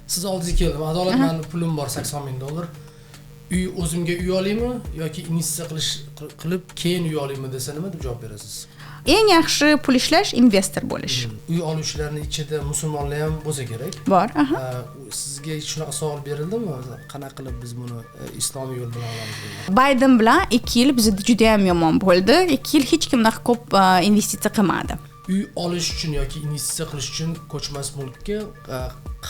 Siz oldingizga keldim, "Adolat, mani pulim bor 80 000 dollar, uy, o'zimga uy olaymi yoki investitsiya qilib keyin uy olaymi?" desa, nima deb javob berasiz? Eng yaxshi pul ishlash investor bo'lish. Uy oluvchilarni ichida musulmonlar ham bo'lsa kerak. Bor, aha. Sizga shunaqa savol berildimi, qanaqa qilib biz buni islomiy yo'l bilan olamiz degan? Bayden bilan 2 yil bizda judayam yomon bo'ldi. 2 yil hech kim unaqa ko'p investitsiya qilmadi. Uy olish uchun yoki investitsiya qilish uchun ko'chmas mulkka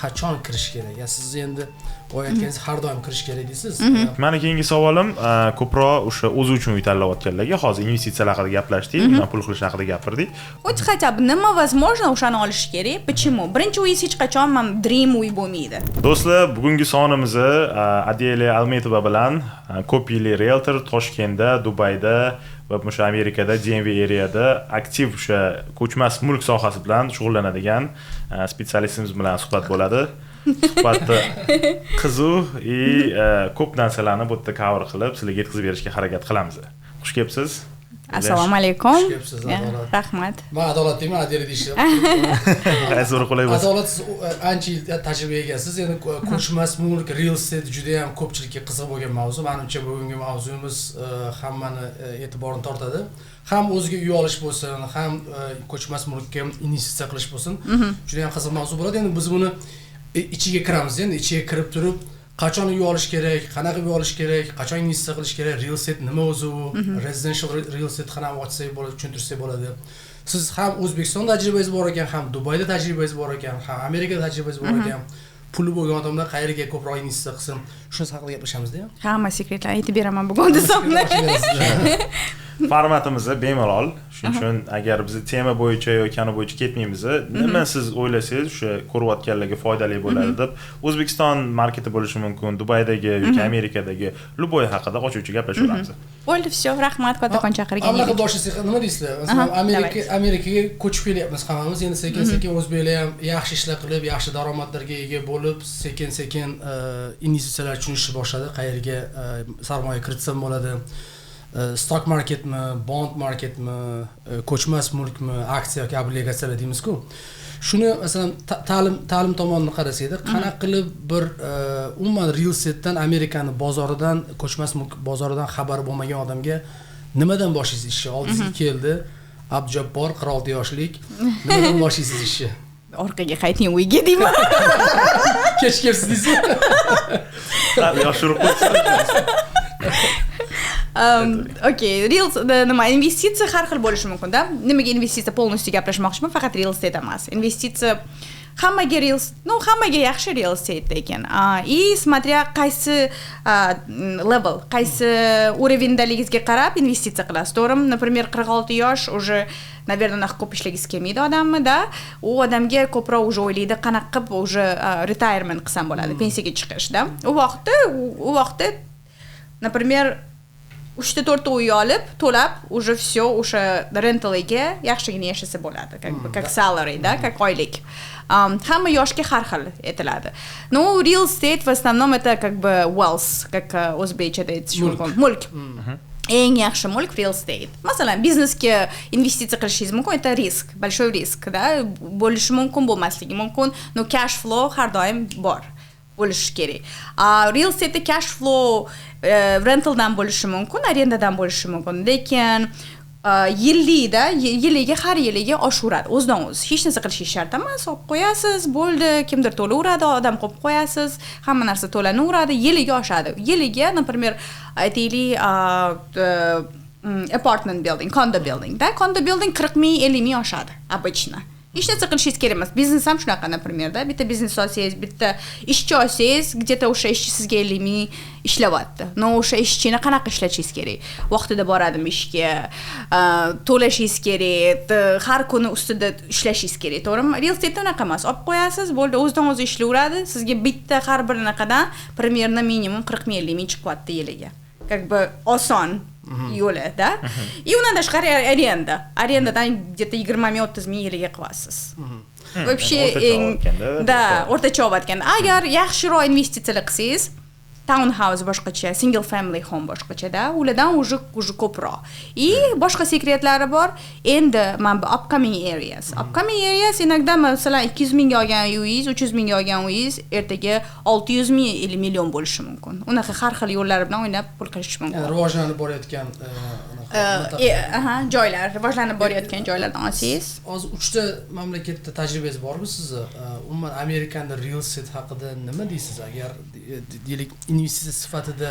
qachon kirish kerak? Ya siz endi boya aytganingiz, har doim kirish kerak deysiz. Mani keyingi savolim ko'proq o'sha o'zi uchun uy tanlayotganlarga. Hozir investitsiyalar haqida gaplashdik, undan pul qilish haqida gapirdik. Хоть хотя бы nima возможно, o'shani olish kerak. Почему? Birinchi uyingiz hech qachon man dream uy bo'lmaydi. Do'stlar, bugungi sonimizni Adeliya Almetova bilan, ko'p yillik realtor, Toshkentda, Dubayda va o'sha Amerikada DMV areada aktiv o'sha ko'chmas mulk sohasi bilan shug'ullanadigan spetsialistimiz bilan suhbat bo'ladi. Suhbatni qiziq и ko'p narsalarni bu yerda cover qilib, sizlarga yetkazib berishga harakat qilamiz. Xush kelibsiz. Assalomu alaykum. Xush kelibsiz, Adolat. Rahmat. Man Adolat deyman, Adeliya deyishyapti. Qaysi biri qulay bo'lsa. Adolat, siz ancha yil tajribaga egasiz. Endi ko'chmas mulk, real estate juda yam ko'pchilikka qiziq bo'lgan mavzu. Manimcha, bugungi mavzuyimiz hammani e'tiborini tortadi. Ham o'ziga uy olish bo'lsin, ham ko'chmas mulkka investitsiya qilish bo'lsin, juda yam qiziq mavzu bo'ladi. Endi biz buni ichiga kiramiz. Endi ichiga kirib turib, qachon uy olish kerak, qanaqa uy olish kerak, qachon investitsiya qilish kerak, real estate nima o'zi, u residential real estate qanaqa, ochsak bo'ladi, tushuntirsak bo'ladi. Siz ham O'zbekistonda tajribangiz bor ekan, ham Dubayda tajribangiz bor ekan, ham Amerikada tajribangiz bor ekan. Puli bo'lgan odamlar qayerga ko'proq investitsiya qilsin, shuni haqida gaplashamiz-da. Hamma sekretlarni aytib beraman bugun desam. Formatimiz bemalol, shuning uchun agar biz tema bo'yicha yoki anavi bo'yicha ketmaymiz. Nima siz o'ylasangiz, o'sha ko'rayotganlarga foydali bo'ladi deb, O'zbekiston marketi bo'lishi mumkin, Dubaydagi yoki Amerikadagi, любой haqida ochiq gaplashaveramiz. Bo'ldi, все, rahmat kattakon chaqirganingiz. Anaqa boshlasak, nima deysizlar? Masalan, Amerika, Давайте. Amerikaga ko'chib kelyapmiz hammamiz endi sekin sekin. O'zbeklar ham yaxshi ishlar qilib, yaxshi daromadlarga ega bo'lib, sekin sekin investitsiyalar tushunishni boshladi, qayerga sarmoya kiritsam bo'ladi, stock marketmi, bond marketmi, ko'chmas mulkmi, aksiya yoki obligatsiyalar deymizku. Shuni masalan, ta'lim tomonini qarasangda, qanaqa qilib bir umuman real estatedan, Amerikani bozoridan, ko'chmas mulk bozoridan xabari bo'lmagan odamga nimadan boshlaysiz ishni? Oldingizga keldi Abdujabbor, 46 yoshlik, nimadan boshlaysiz ishni? Orqaga qayting uyga deyman. Kech kelibsiz deysiz. Yoshirib qo'yibsiz. Okey, real nima, investitsiya har xil bo'lishi mumkin-da. Nimaga investitsiya полностью gaplashmoqchiman, faqat real estate emas. Investitsiya hammaga real, ну, hammaga yaxshi real estate ekan. И смотря qaysi level, qaysi уровень daligingizga qarab investitsiya qilasiz, to'g'rimi? Например, 46 yosh, уже, наверное, unaqa ko'p ishlagisi kelmaydi odamni, да. U odamga ko'proq уже o'ylaydi, qanaqa qilib уже retirement qilsam bo'ladi, pensiyaga chiqish, да. U vaqtda, например, uchta to'rtta uy olib, to'lab, уже все, o'sha rentaliga yaxshigina yashasa bo'ladi, как бы как salary, да, как oylik. Hamma yoshga har xil aytiladi. Ну, real estate в основном это как бы wealth, как o'zbekchada aytish mumkin, mulk. Eng yaxshi mulk real estate. Masalan, biznesga investitsiya qilishingiz mumkin, это риск, большой риск, да, bo'lishi mumkin, bo'lmasligi mumkin, но cash flow har doim bor bo'lishi kerak. A real estate cash flow rentaldan bo'lishi mumkin, arendadan bo'lishi mumkin, lekin yillikda, yiliga, har yiliga oshaveradi o'zidan o'zi. Hech narsa qilishingiz shart emas, olib qo'yasiz, bo'ldi, kimdir to'laveradi, odam qo'yib qo'yasiz, hamma narsa to'lanaveradi, yiliga oshadi. Yiliga, например, aytaylik, apartment building, condo building, да, condo building 40 000, 50 000 oshadi обычно. Hech narsa qilishingiz kerak emas. Biznes ham shunaqa, например, да, bitta biznes olsangiz, bitta ishchi olsangiz, где то o'sha ishchi sizga 50 000 ishlayapti, но o'sha ishchini qanaqa ishlatishingiz kerak, vaqtida boradimi ishga, to'lashingiz kerak, har kuni ustida ishlashingiz kerak, to'g'rimi? Real estate unaqa emas, olib qo'yasiz, bo'ldi, o'zidan o'zi ishlayveradi. Sizga bitta har bir anaqadan примерно minimum 40 000, 50 000 chiqyapti yiliga, как бы oson yo'li, да. И undan tashqari arenda, arendadan где то 20 000, 30 000 yiliga qilyapsiz вообще. O'rtacha Eng olayotganda. Да, o'rtacha olayotganda, agar yaxshiroq investitsiyalar qilsangiz. Townhouse boshqacha, single family home boshqachada, ulardan уже ko'proq. И boshqa sekretlari bor. Endi mana bu upcoming areas. Upcoming areas иногда, masalan, 200 mingga olgan uyingiz, 300 mingga olgan uyingiz ertaga 600 ming или million bo'lishi mumkin. Unaqa har xil yo'llar bilan o'ynab pul qilish mumkin. Ya'ni rivojlanib borayotgan anaqa Aha, joylar, rivojlanib borayotgan joylardan olsangiz. Hozir uchta mamlakatda tajribangiz bormi sizni? Umuman Amerikanda real estate haqida nima deysiz? Agar deylik, investitsiya sifatida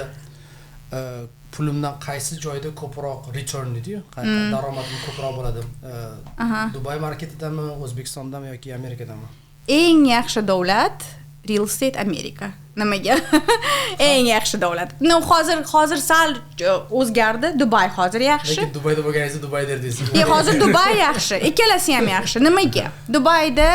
pulimdan qaysi joyda ko'proq return deydiyu, daromadim ko'proq bo'ladi? Dubay marketidami, O'zbekistondami yoki Amerikadami? Eng yaxshi davlat real estate Amerika. Nimaga? Eng yaxshi davlat. No, hozir sal o'zgardi. Dubay hozir yaxshi. Lekin Dubayda bo'lganingizda Dubay derdingiz. Yo'q, hozir Dubay yaxshi. Ikkalasi ham yaxshi. Nimaga? Dubayda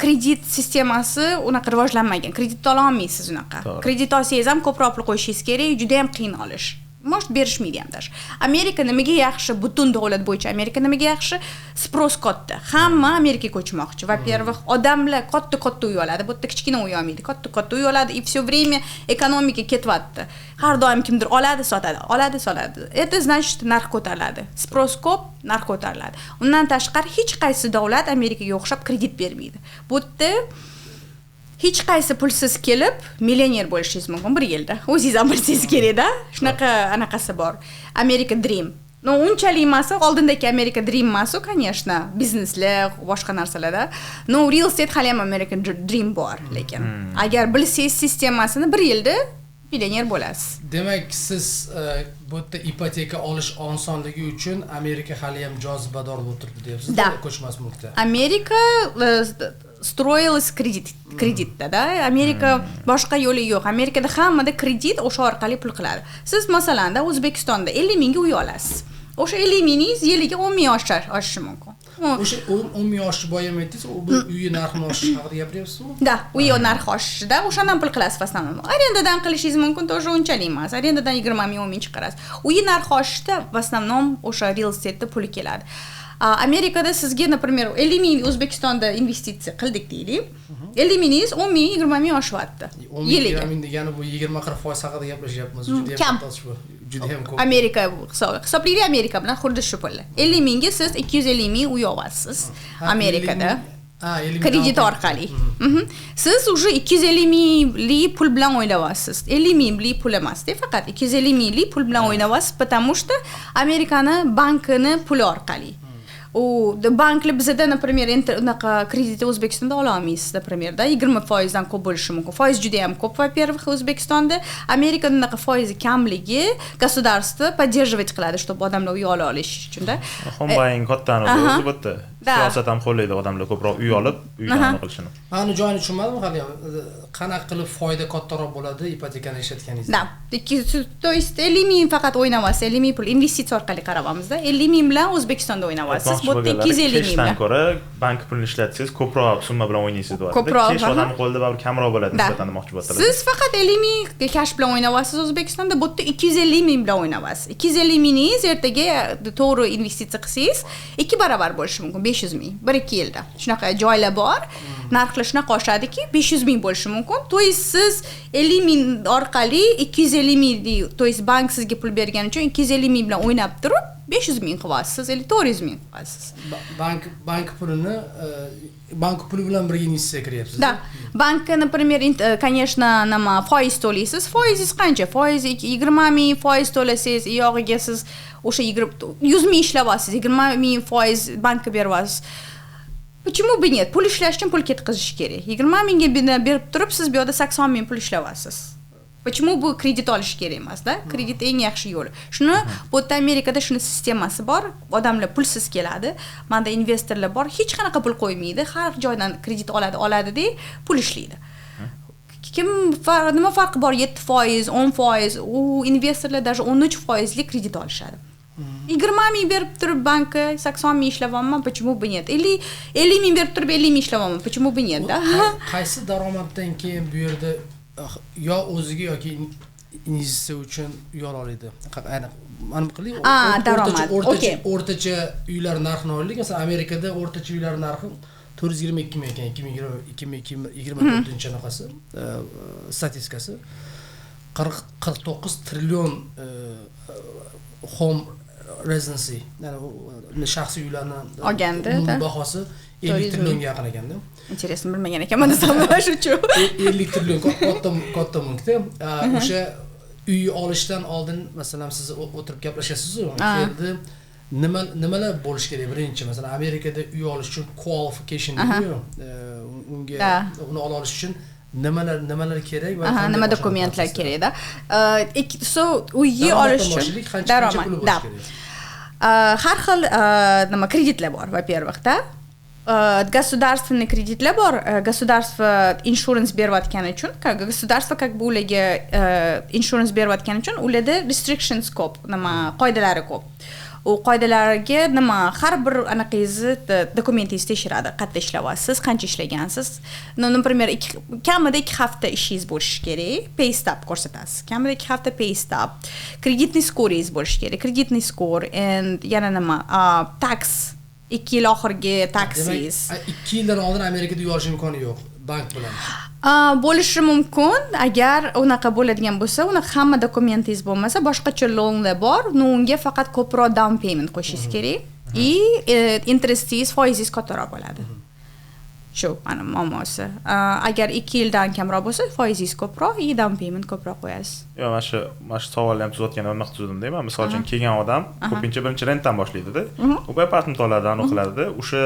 kredit sistemasi unaqa rivojlanmagan. Kredit ola olmaysiz unaqa. Kredit olsangiz ham ko'proq pul qo'yishingiz kerak, juda ham qiyin olish. Может, berishmaydi ham даже. Amerika nimaga yaxshi? Butun davlat bo'yicha Amerika nimaga yaxshi? Спрос katta. Hamma Amerikaga ko'chmoqchi. Во-первых, odamlar katta-katta uy oladi. Bu yerda kichkina uy olmaydi. Katta-katta uy oladi и все время ekonomika ketyapti. Har doim kimdir oladi, sotadi, oladi, sotadi. Это значит, narx ko'tariladi. Спрос ko'p, narx ko'tariladi. Undan tashqari hech qaysi davlat Amerikaga o'xshab kredit bermaydi. Bu yerda hech qaysi pulsiz kelib millioner bo'lishingiz mumkin bir yilda. O'zingiz ham bilsangiz kerakda. Shunaqa anaqasi bor. Amerika Dream. Ну, unchalik emas, oldindagi Amerika Dream emas u, конечно, bizneslar, boshqa narsalarda. Но, real estate hali ham American Dream bor, lekin agar bilsangiz sistemasini, bir yilda millioner bo'lasiz. Demak, siz bu yerda ipoteka olish osonligi uchun Amerika hali ham jozibador bo'lib turibdi deyapsiz. Да. Ko'chmas mulkda. Amerika строилась kreditda, да. Amerika boshqa yo'li yo'q. Amerikada hammada kredit, o'sha orqali pul qiladi. Siz, masalan, da O'zbekistonda 50 mingga uy olasiz. O'sha 50 mingingiz yiliga 10 ming oshishi mumkin. O'sha 10 ming oshishi, boya ham aytdingiz, u bu uyi narxini oshishi haqida gapiryapsizmi? Да, uy narxi oshishida o'shandan pul qilasiz в основном. Arendadan qilishingiz mumkin, тоже unchalik emas. Arendadan 20 ming, 10 ming chiqarasiz. Uyi narxi oshishda в основном o'sha real estate puli keladi. Amerikada sizga, например, 50 ming O'zbekistonda investitsiya qildik deylik. 50 mingingiz 10 ming, 20 ming oshyapti. 10 ming, Yiliga. 20 ming degani bu 20-40% haqida gaplashyapmiz. Juda ham Kam. katta oshish bu. Juda ham ko'p. Amerika hisoblaylik, Amerika bilan xuddi shu pullar. 50 mingga siz 250 ming uy olasiz Ha, Amerikada. 50 ming, ha, 50 ming Kredit down orqali. Siz уже 250 minglik pul bilan o'ynayapsiz. 50 minglik pul emas-da, faqat 250 minglik pul bilan o'ynayapsiz, потому что Amerikani bankini puli orqali. U banklar bizada, например, unaqa kreditni O'zbekistonda ola olmaysiz, например, da 20% dan ko'p bo'lishi mumkin. Foiz juda ham ko'p, во-первых, O'zbekistonda. Amerikada unaqa foizi kamligi, государство поддерживать qiladi, чтобы odamlar uy ola olishi uchun-da. Home buying katta o'zi bu yerda. Да. Siyosat ham qo'llaydi odamlar ko'proq uy olib, uydan qilishini. Man uni joyini tushunmadim hali ham. Qanaqa qilib foyda kattaroq bo'ladi ipotekani ishlatganingizda? Да. То есть 50 ming faqat o'ynayapsiz, 50 ming pul investitsiya orqali qarayapmizda. 50 ming bilan O'zbekistonda o'ynayapsiz. Aytmoqchi Bu yerda bo'lganlari, 250 ming cashdan bilan. ko'ra bank pulini ishlatsangiz ko'proq summa bilan o'ynaysiz deyapti. Ko'proq, Cash odamni qo'lida baribir kamroq bo'ladi Да. nisbatan demoqchi bo'ladilar. Siz faqat 50 ming cash bilan o'ynayapsiz O'zbekistonda, bu yerda 250 ming bilan o'ynayapsiz. 250 mingingiz ertaga to'g'ri investitsiya qilsangiz, ikki barobar bo'lishi mumkin, 500 ming, 1-2 yilda. Shunaqa joylar bor, narxlar shunaqa oshadiki, 500 ming bo'lishi mumkin. То есть siz 50 ming orqali 250 ming, то есть bank sizga pul bergani uchun 250 ming bilan o'ynab turib 500 ming qilyapsiz или 400 ming qilyapsiz. Bank pulini bank puli bilan birga investitsiya kiryapsiz. Да. Bankka, например, конечно, nima, foiz to'laysiz. Foizingiz qancha? Foiz 20 ming foiz to'lasangiz, uyog'iga siz o'sha 20 100 ming ishlayapsiz, 20 ming foiz bankka beryapsiz. Почему бы нет? Pul ishlash uchun pul ketkazish kerak. 20 mingga berib turib, siz bu yoqda 80 ming pul ishlayapsiz. Почему bu kredit olish kerak emas, da? Kredit eng yaxshi yo'li. Shuni bu yerda, Amerikada shuni sistemasi bor. Odamlar pulsiz keladi. Manda investorlar bor, hech qanaqa pul qo'ymaydi, har joydan kredit oladi, oladi-da, pul ishlaydi. Kim nima farqi bor 7%, 10%, u investorlar даже 13 foizli kredit olishadi. 20 ming berib turib bankka 80 ming ishlayapman, почему бы нет? Или 50 ming berib turib 50 ming ishlayapman, почему бы нет, да? Qaysi daromaddan keyin bu yerda yo o'ziga yoki investitsiya uchun uy ola oladi? Aynan mana qiling. A, daromad. O'rtacha, o'rtacha uylar narxini olaylik. Masalan, Amerikada o'rtacha uylar narxi 422 ming ekan, 2024 anaqasi, statistikasi. 49 trillion home residency, ya'ni shaxsiy uylarni olganda bahosi 50 trillionga yaqin ekanda. Интересно, bilmagan ekanman desam shu uchun. 50 trillion katta katta mulkda. O'sha uy olishdan oldin, masalan, siz o'tirib gaplashasiz-u, keldi, nima nimalar bo'lishi kerak birinchi? Masalan, Amerikada uy olish uchun qualification deydiyu, unga uni ola olish uchun nimalar kerak va nima dokumentlar kerakda? So uyni olish uchun daromad puli bo'lishi kerak. Har xil nima kreditlar bor, во-первых, да, государственный kreditlar bor. Государство insurance berayotgani uchun, государство как бы ularga insurance berayotgani uchun ularda restrictions ko'p, nima, qoidalari ko'p. U qoidalarga nima, har bir anaqangizni, dokumentingizni tekshiradi: qayerda ishlayapsiz, qancha ishlagansiz. Ну, например, kamida 2 hafta ishingiz bo'lishi kerak, pay stub ko'rsatasiz, kamida 2 hafta pay stub, кредитный score ingiz bo'lishi kerak, кредитный score, and yana nima, tax, 2 yil oxirgi taxingiz. 2 yildan oldin Amerikada uy olish imkoni yo'q bank bilan? Bo'lishi mumkin. Agar unaqa bo'ladigan bo'lsa, unaqa hamma dokumentingiz bo'lmasa, boshqacha loanlar bor, но unga faqat ko'proq down payment qo'shishingiz kerak и interestingiz, foizingiz kattaroq bo'ladi. Shu mana muammosi. Agar 2 yildan kamroq bo'lsa, foizingiz ko'proq и down payment ko'proq qo'yasiz. Yo'q, mana shu savolni ham tuzatganda bunaqa tuzdimda man. Misol uchun, kelgan odam ko'pincha birinchi rentdan boshlaydida, u apartment oladi, anaqa qiladida, o'sha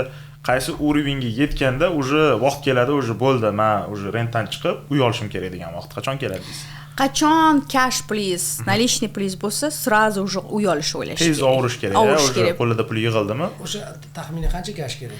qaysi уровень ga yetganda уже vaqt keladi, уже bo'ldi, man уже rentdan chiqib uy olishim kerak degan vaqt qachon keladi deysiz? Qachon cash pulingiz, наличный pulingiz bo'lsa, сразу уже uy olishni o'ylash Tez kerak. Ovurish kerak. Ovurish уже kerak. Qo'lida pul yig'ildimi? O'sha taxminan qancha cash kerak?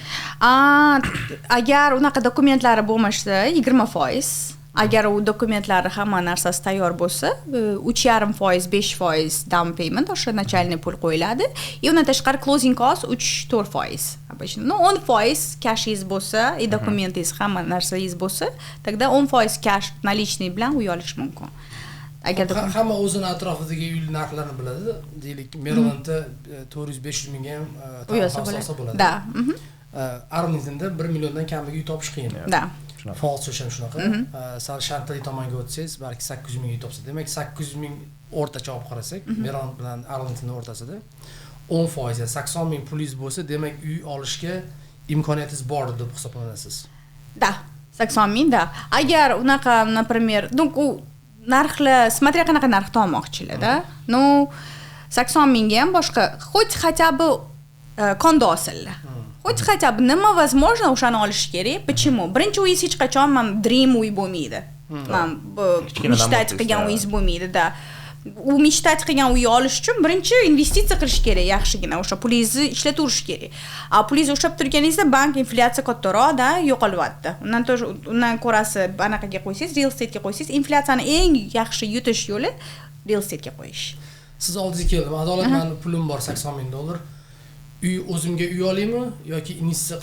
Agar unaqa dokumentlari bo'lmasa, 20%. Agar u dokumentlari, hamma narsasi tayyor bo'lsa, 3,5%, 5% down payment, o'sha начальный pul qo'yiladi и undan tashqari closing cost 3-4% обычно. Ну, 10% cashingiz bo'lsa и dokumentingiz, hamma narsangiz bo'lsa, тогда 10% cash, наличный bilan uy olish mumkin agar Hamma o'zini atrofidagi uy narxlarini biladi. Deylik, Merilendda 400-500 mingga ham uy olsa townhouse olsa bo'ladi. bo'ladi. Да. Arlingtonda 1 milliondan kamiga uy topish qiyin. Falls ham shunaqa. Sal Chantilly tomonga o'tsangiz, balki 800 ming uy topsa. Demak, 800 ming o'rtacha olib qarasak, Merilend bilan Arlingtonni o'rtasida 10%, ya'ni 80 ming pulingiz bo'lsa, demak, uy olishga imkoniyatingiz bor deb hisoblanasiz. Да, 80 ming, да. Agar unaqa, например, ну, u narxlar, смотря qanaqa narxda olmoqchilar-da. Ну, 80 mingga ham boshqa, хоть хотя бы condo olsinlar. Хоть хотя бы nima возможно, o'shani olish kerak. Почему? Birinchi uyingiz hech qachon man dream uy bo'lmaydi. Man bu Kichkinadan мечтать boshlaysiz, qilgan да. uyingiz bo'lmaydi, да. U мечтать qilgan uyni olish uchun birinchi investitsiya qilish kerak, yaxshigina o'sha pulingizni ishlataverish kerak. A pulingizni ushlab turganingizda bank inflyatsiya kattaroq-da, yo'qolyapti. Undan тоже, undan ko'rasi anaqaga qo'ysangiz, real estatega qo'ysangiz, inflyatsiyani eng yaxshi yutish yo'li real estatega qo'yish. Siz oldingizga keldim. Adolat, mani pulim bor, 80 ming dollar. Uy, o'zimga uy olaymi yoki investitsiya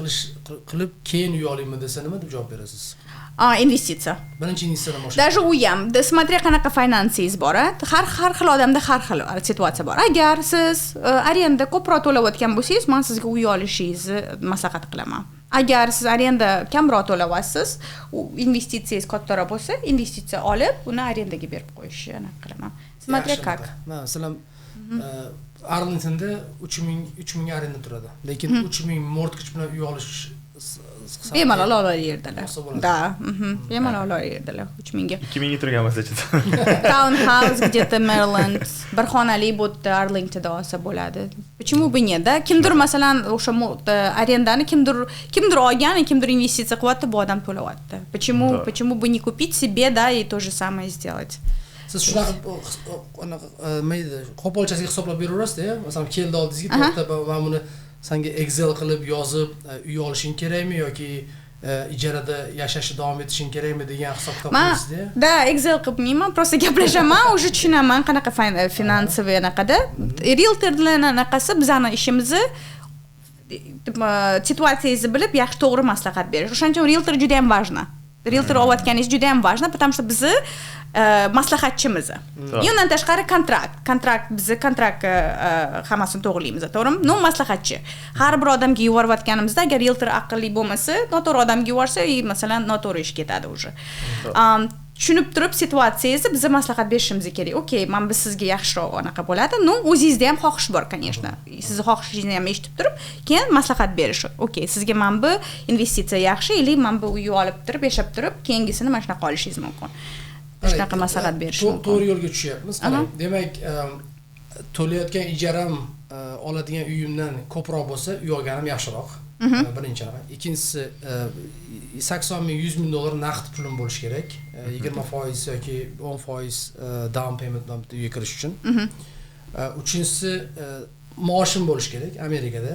qilib keyin uy olaymi desa, nima deb javob berasiz? A, investitsiya. Birinchi investitsiyadan boshlash. Даже u ham, смотря qanaqa finansingiz bor, a? Har xil odamda har xil situatsiya bor. Agar siz arenda ko'proq to'layotgan bo'lsangiz, man sizga uy olishingizni maslahat qilaman. Agar siz arenda kamroq to'layapsiz, u investitsiyangiz kattaroq bo'lsa, investitsiya olib, uni arendaga berib qo'yishni anaqa qilaman. Смотря Yaxshi. как. Masalan, Arlingtonda 3000, 3000 arenda turadi, lekin 3000 mortgage bilan uy olish Bemalol olaverdilar. Olsa bo'ladi. Да, bemalol olaverdilar 3000ga. 2000ga turgan bo'lsa. Townhouse где-то Maryland, bir xonali bu yerda Arlingtonda olsa bo'ladi. Почему бы нет, да? Kimdir, masalan, o'sha arendani kimdir olgan, kimdir investitsiya qilyapti, bu odam to'layapti. Почему почему бы не купить себе, да, и то же самое сделать? Siz shunaqa anaqa nima edi, qo'polchasiga hisoblab beraverasizda. Masalan, keldi oldingizga, to'xta, man buni sanga Excel qilib yozib, uy olishing kerakmi yoki ijarada yashashni davom etishing kerakmi degan hisob kitob Man qilasizda. Да, Excel qilmayman, просто gaplashaman, уже tushunaman qanaqa финансовый anaqada. Realtorlarni anaqasi, bizani ishimizni situatsiyangizni bilib, yaxshi, to'g'ri maslahat berish. O'shaning uchun realtor juda ham важно. Realtor olayotganingiz juda ham важно, потому что bizni maslahatchimiz. И undan tashqari kontrakt, bizni kontrakt hammasini to'g'rilaymiz, to'g'rimi? Ну, maslahatchi. Har bir odamga yuborayotganimizda, agar realtor aqlli bo'lmasa, noto'g'ri odamga yuborsa, и masalan, noto'g'ri ish ketadi уже. Tushunib turib situatsiyangizni, biza maslahat berishimiz kerak. Okey, mana bu sizga yaxshiroq anaqa bo'ladi. Ну, o'zingizda ham xohish bor, конечно. Sizni xohishingizni ham eshitib turib, keyin maslahat berish. Okey, sizga mana bu investitsiya yaxshi или mana bu uyni olib turib, yashab turib, keyingisini mana shunaqa olishingiz mumkin. Shunaqa maslahat berish mumkin. To'g'ri yo'lga tushyapmiz. Qarang, demak, to'layotgan ijaram oladigan uyimdan ko'proq bo'lsa, uy olganim yaxshiroq. Birinchi raqam. Ikkinchisi, 80 ming, 100 ming dollar naqd pulim bo'lishi kerak, 20% yoki 10% down payment bilan bitta uyga kirish uchun. Uchinchisi, maoshim bo'lishi kerak Amerikada,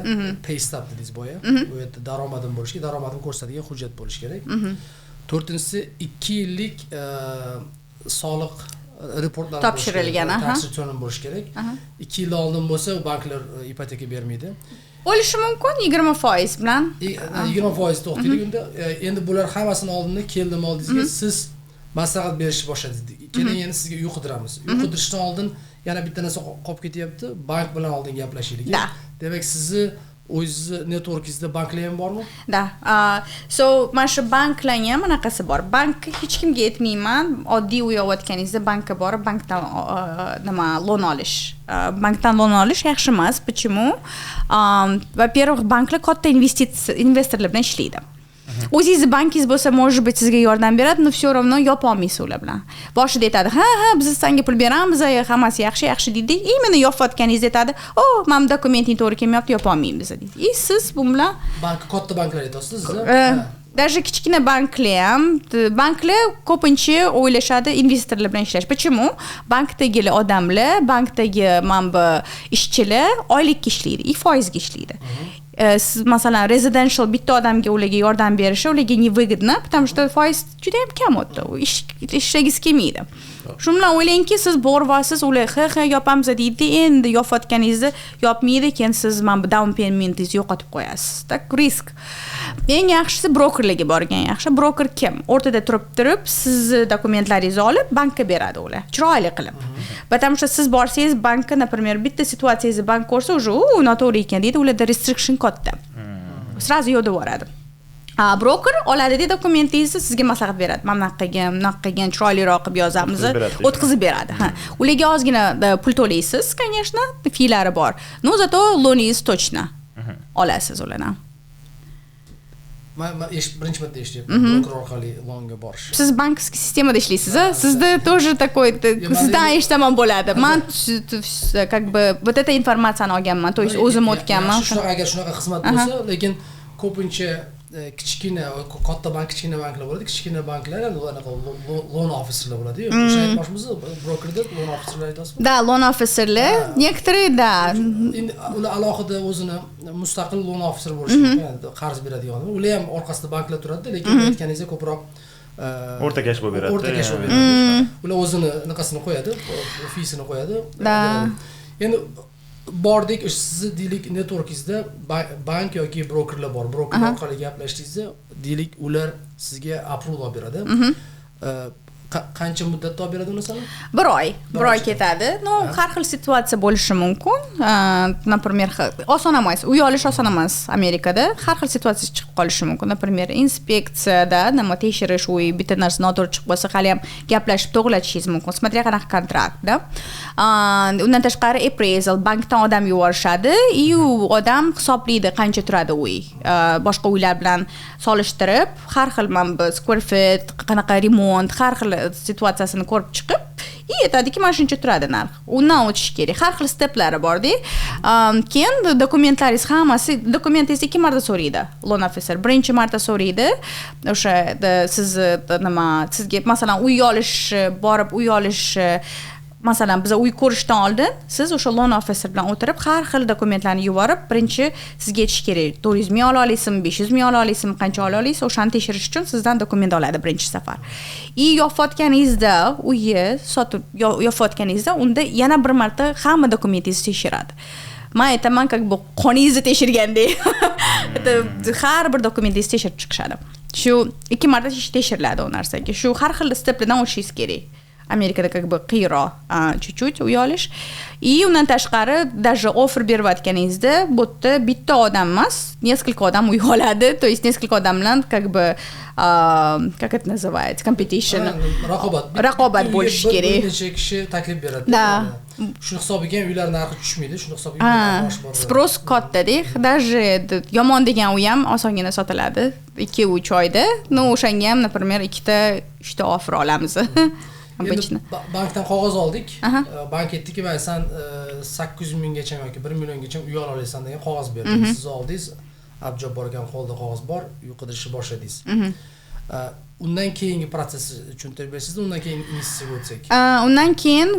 pay stub dedingiz boya, bu yerda daromadim bo'lishi kerak, daromadim ko'rsatadigan hujjat bo'lishi kerak. To'rtinchisi, 2 yillik soliq reportlari topshirilgan, tax return bo'lishi kerak. 2 yil oldin bo'lsa, banklar ipoteka bermaydi. Bo'lishi mumkin 20% bilan. 20% to'xtaylik unda. Endi bular hammasini oldinda keldim oldingizga, siz maslahat berishni boshladingiz. Keling, endi sizga uy qidiramiz. Uy qidirishdan oldin yana bitta narsa qolib ketyapti, bank bilan oldin gaplashaylik. Demak, sizni o'zizni networkingizda banklar ham bormi? Да. So mana shu banklarni ham anaqasi bor. Bankka hech kimga aytmayman, oddiy uy olayotganingizda bankka borib, bankdan nima, loan olish. Bankdan loan olish yaxshi emas. Почему? Во-первых, banklar katta investitsiya, investorlar bilan ishlaydi. O'zingizni bankingiz bo'lsa, может быть, sizga yordam beradi, но все равно yopa olmaysiz ular bilan. Boshida aytadi: "Ha, ha, biz senga pul beramiz, hammasi yaxshi, yaxshi", deydi. Именно yopayotganingizda aytadi: "O, mana bu dokumenting to'g'ri kelmayapti, yopa olmaymiz", deydi. И siz bu bilan Bank, katta banklar aytyapsiz. Даже kichkina banklar ham, banklar ko'pincha o'ylashadi investorlar bilan ishlash. Почему? Bankdagi odamlar, bankdagi mana bu ishchilar oylikka ishlaydi и foizga ishlaydi. Siz, masalan, residential bitta odamga ularga yordam berishi ularga невыгодно, потому что foiz juda yam kam u yerda, u ishlagisi kelmaydi. Shu bilan o'ylangki, siz boryapsiz, ular "Ha, ha, yopamiz", deydi, endi yopayotganingizda yopmaydi, keyin siz mana bu down paymentingizni yo'qotib qo'yasiz. Так, risk. Eng yaxshisi, brokerlarga borgan yaxshi. Broker kim? O'rtada turib, sizni dokumentlaringizni olib, bankka beradi ular, chiroyli qilib. Потому что siz borsangiz bankka, например, bitta situatsiyangizni bank ko'rsa, уже "U noto'g'ri ekan", deydi, ularda restriction katta. Сразу yo'q deb yuboradi. A broker oladida dokumentingizni, sizga maslahat beradi. Mana bunaqa qilgin, bunaqa qilgin, chiroyliroq qilib yozamiz. O'tkazib beradi. O'tkazib beradi. Ha. Ularga ozgina pul to'laysiz, конечно, feelari bor. Но зато loaningiz точно olasiz ulardan. Man birinchi marta eshityapman, broker orqali loanga borish. Siz банковский sistemada ishlaysiz, a? Sizda тоже такой, sizdan eshitaman bo'ladi. Man как бы вот эта informatsiyani olganman, то есть o'zim o'tganman. Yaxshi, shunaqa, agar shunaqa xizmat bo'lsa, lekin ko'pincha kichkina, katta bank, kichkina banklar bo'ladi. Kichkina banklar endi anaqa loan officerlar bo'ladi-yu. O'sha aytmoqchimisiz, broker deb loan officerlar aytyapsizmi? Да, loan officerlar, некоторые, да. Endi ular alohida o'zini mustaqil loan officer bo'lishi mumkin, endi qarz beradigan. Ular ham orqasida banklar turadi, lekin aytganingizda ko'proq o'rtakash bo'lib beradi. O'rtakash bo'lib beradi. Ular o'zini anaqasini qo'yadi, feesini qo'yadi. Да. Endi bordik, o'sha sizni, deylik, networkingizda bank yoki brokerlar bor. Broker orqali gaplashdingizda, deylik, ular sizga approval olib beradi. Qancha muddatda olib beradi unisini? Bir oy, bir Bir oy oy. ketadi. Ну, har xil situatsiya bo'lishi mumkin. Например, oson emas, uy olish oson emas Amerikada. Har xil situatsiya chiqib qolishi mumkin. Например, inspeksiyada nima, tekshirish, uy bitta narsa noto'g'ri chiqib qolsa, hali ham gaplashib to'g'rilatishingiz mumkin. Смотря qanaqa kontraktda. Undan tashqari, appraisal, bankdan odam yuborishadi и u odam hisoblaydi qancha turadi uy. Boshqa uylar bilan solishtirib, har xil mana bu square feet, qanaqa remont, har xil situatsiyasini ko'rib chiqib и aytadiki, mana shuncha turadi narx. Undan o'tish kerak. Har xil steplari borda. Keyin dokumentlaringiz hammasi, dokumentingizni ikki marta so'raydi loan officer. Birinchi marta so'raydi o'sha sizni nima, sizga, masalan, uy olish, borib uy olish, masalan, biza uy ko'rishdan oldin siz o'sha loan officer bilan o'tirib, har xil dokumentlarni yuborib, birinchi sizga aytish kerak, 400 ming ola olasizmi, 500 ming ola olasizmi, qancha ola olasiz, o'shani tekshirish uchun sizdan dokument oladi birinchi safar. И yopayotganingizda, uyni sotib yopayotganingizda, unda yana bir marta hamma dokumentingizni tekshiradi. Man aytaman, как бы qoningizni tekshirgandek. Это har bir dokumentingizni tekshirib chiqishadi. Shu ikki marta tekshiriladi u narsaga. Shu har xil steplardan o'tishingiz kerak. Amerikada как бы qiyinroq чуть-чуть uy olish. И undan tashqari, даже offer berayotganingizda bu yerda bitta odam emas, несколько odam uy oladi, то есть несколько odam bilan как бы, как это называется, competition. Raqobat. Raqobat bo'lishi kerak. Bir necha kishi taklif beradi. Да. Shuni hisobiga ham uylar narxi tushmaydi, shuni hisobiga uylar narxi oshib boradi. Спрос kattada, даже yomon degan uy ham osongina sotiladi 2-3 oyda. Ну, o'shanga ham, например, ikkita, uchta offer olamiz обычно. Endi bankdan qog'oz oldik. Bank aytdiki, "Mana san 800 minggacha yoki 1 milliongacha uy ola olasan", degan qog'oz berdi. Siz oldingiz, Abdujabbor akani qo'lida qog'oz bor, uy qidirishni boshladingiz. Undan keyingi protsessni tushuntirib bersangiz, undan keyin investitsiyaga o'tsak. Undan keyin,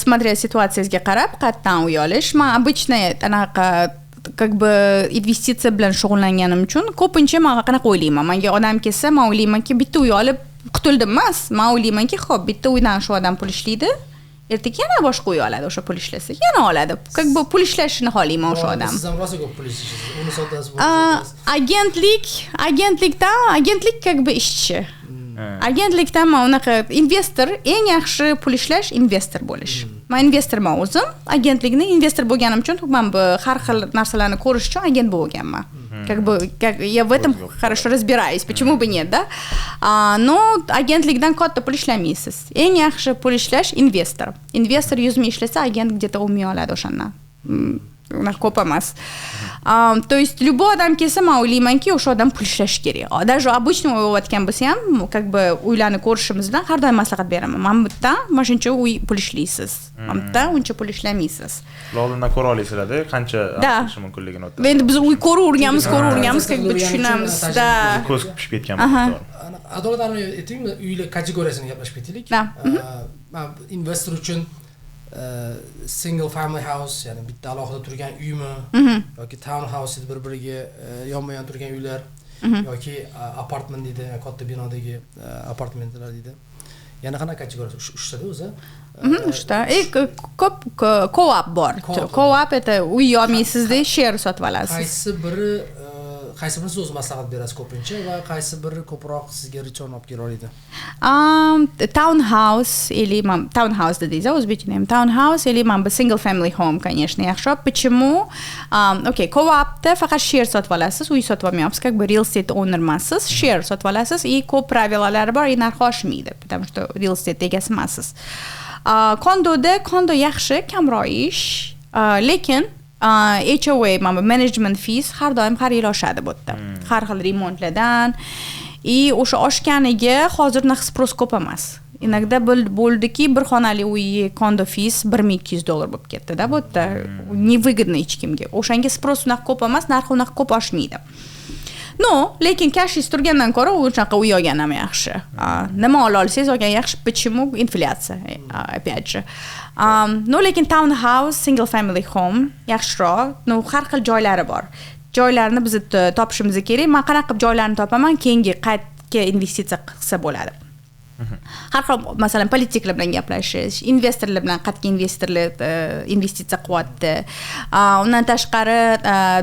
смотря situatsiyangizga qarab, qayerdan uy olish. Man обычно anaqa, как бы, investitsiya bilan shug'ullanganim uchun ko'pincha man qanaqa o'ylayman: manga odam kelsa, man o'ylaymanki, bitta uy olib qutuldim emas, man o'ylaymanki, ho'p, bitta uydan shu odam pul ishlaydi, ertaga yana boshqa uy oladi, o'sha pul ishlasa yana oladi, как бы pul ishlashini xohlayman o'sha odam. Siz ham rosa ko'p pul ishlaysiz, uni sotasiz, buni sotasiz. Agentlikdan, agentlik как бы ishchi. Agentlikdan man unaqa investor, eng yaxshi pul ishlash investor bo'lish. Man investorman o'zim. Agentlikni investor bo'lganim uchun, man bu har xil narsalarni ko'rish uchun agent bo'lganman. Как бы, как я в этом хорошо разбираюсь, почему бы нет, да? Но agentlikdan katta pul ishlamaysiz. Eng yaxshi pul ishlash investor. Investor 100 ming ishlasa, agent где-то 10 ming oladi o'shandan. Unaqa ko'p emas. То есть любой odam kelsa, man o'ylaymanki, o'sha odam pul ishlashi kerak. Даже обычный uy olayotgan bo'lsa ham, как бы, uylarni ko'rishimiz bilan har doim maslahat beraman: mana bu yerdan mana shuncha uy pul ishlaysiz, mana bu yerdan uncha pul ishlamaysiz. Sizlar oldindan ko'ra olasizlarda qancha Да. qilishi mumkinligini o'tda. Endi biz uy ko'raverganmiz, ko'raverganmiz, как бы, O'rganish uchun tushunamiz, tajriba. Да. Ko'z pishib ketgan to'g'ri. Adolat anavi aytingmi, uylar kategoriyasini gaplashib ketaylik. Да. Man investor uchun single family house, ya'ni bitta alohida turgan uymi yoki town house deydi, bir biriga yonma yon turgan uylar yoki apartment deydi, katta binodagi apartamentlar deydi. Yana qanaqa kategoriyasi? Uchtada o'zi. Uchta. И ko'p co-op bor. Co-op. Co-op это uy olmaysizda, share sotib olasiz. Qaysi birini siz o'zi maslahat berasiz ko'pincha va qaysi biri ko'proq sizga return olib kela oladi? Townhouse или townhouse dedingiz, o'zbekchada ham townhouse или mana bu single family home, конечно, yaxshiroq. Почему? Окей, co-opda faqat share sotib olasiz, uy sotib olmayapsiz, как бы real estate owner emassiz, share sotib olasiz и ko'p правила lari bor и narxi oshmaydi, потому что real estate egasi emassiz. Kondoda, kondo yaxshi, kamroq ish, lekin HOA, mana bu management fees har doim, har yil oshadi bu yerda. Har xil remontlardan и o'sha oshganiga hozir narx, спрос ko'p emas. Иногда bo'ldiki, bir xonali uy kondo fees 1200 dollar bo'lib ketdi-da bu yerda. Невыгодно hech kimga. O'shanga спрос unaqa ko'p emas, narxi unaqa ko'p oshmaydi. Но lekin cashingiz turgandan ko'ra o'shaqa uy olgan ham yaxshi. Nima ola olsangiz olgan yaxshi. Почему? Inflyatsiya, опять же. Но lekin townhouse, single family home yaxshiroq. Но har xil joylari bor, joylarni biz topishimiz kerak. Man qanaqa qilib joylarni topaman, keyingi qayerga investitsiya qilsa bo'ladi? Har xil, masalan, politiklar bilan gaplashish, investorlar bilan, qayerga investorlar investitsiya qilyapti, undan tashqari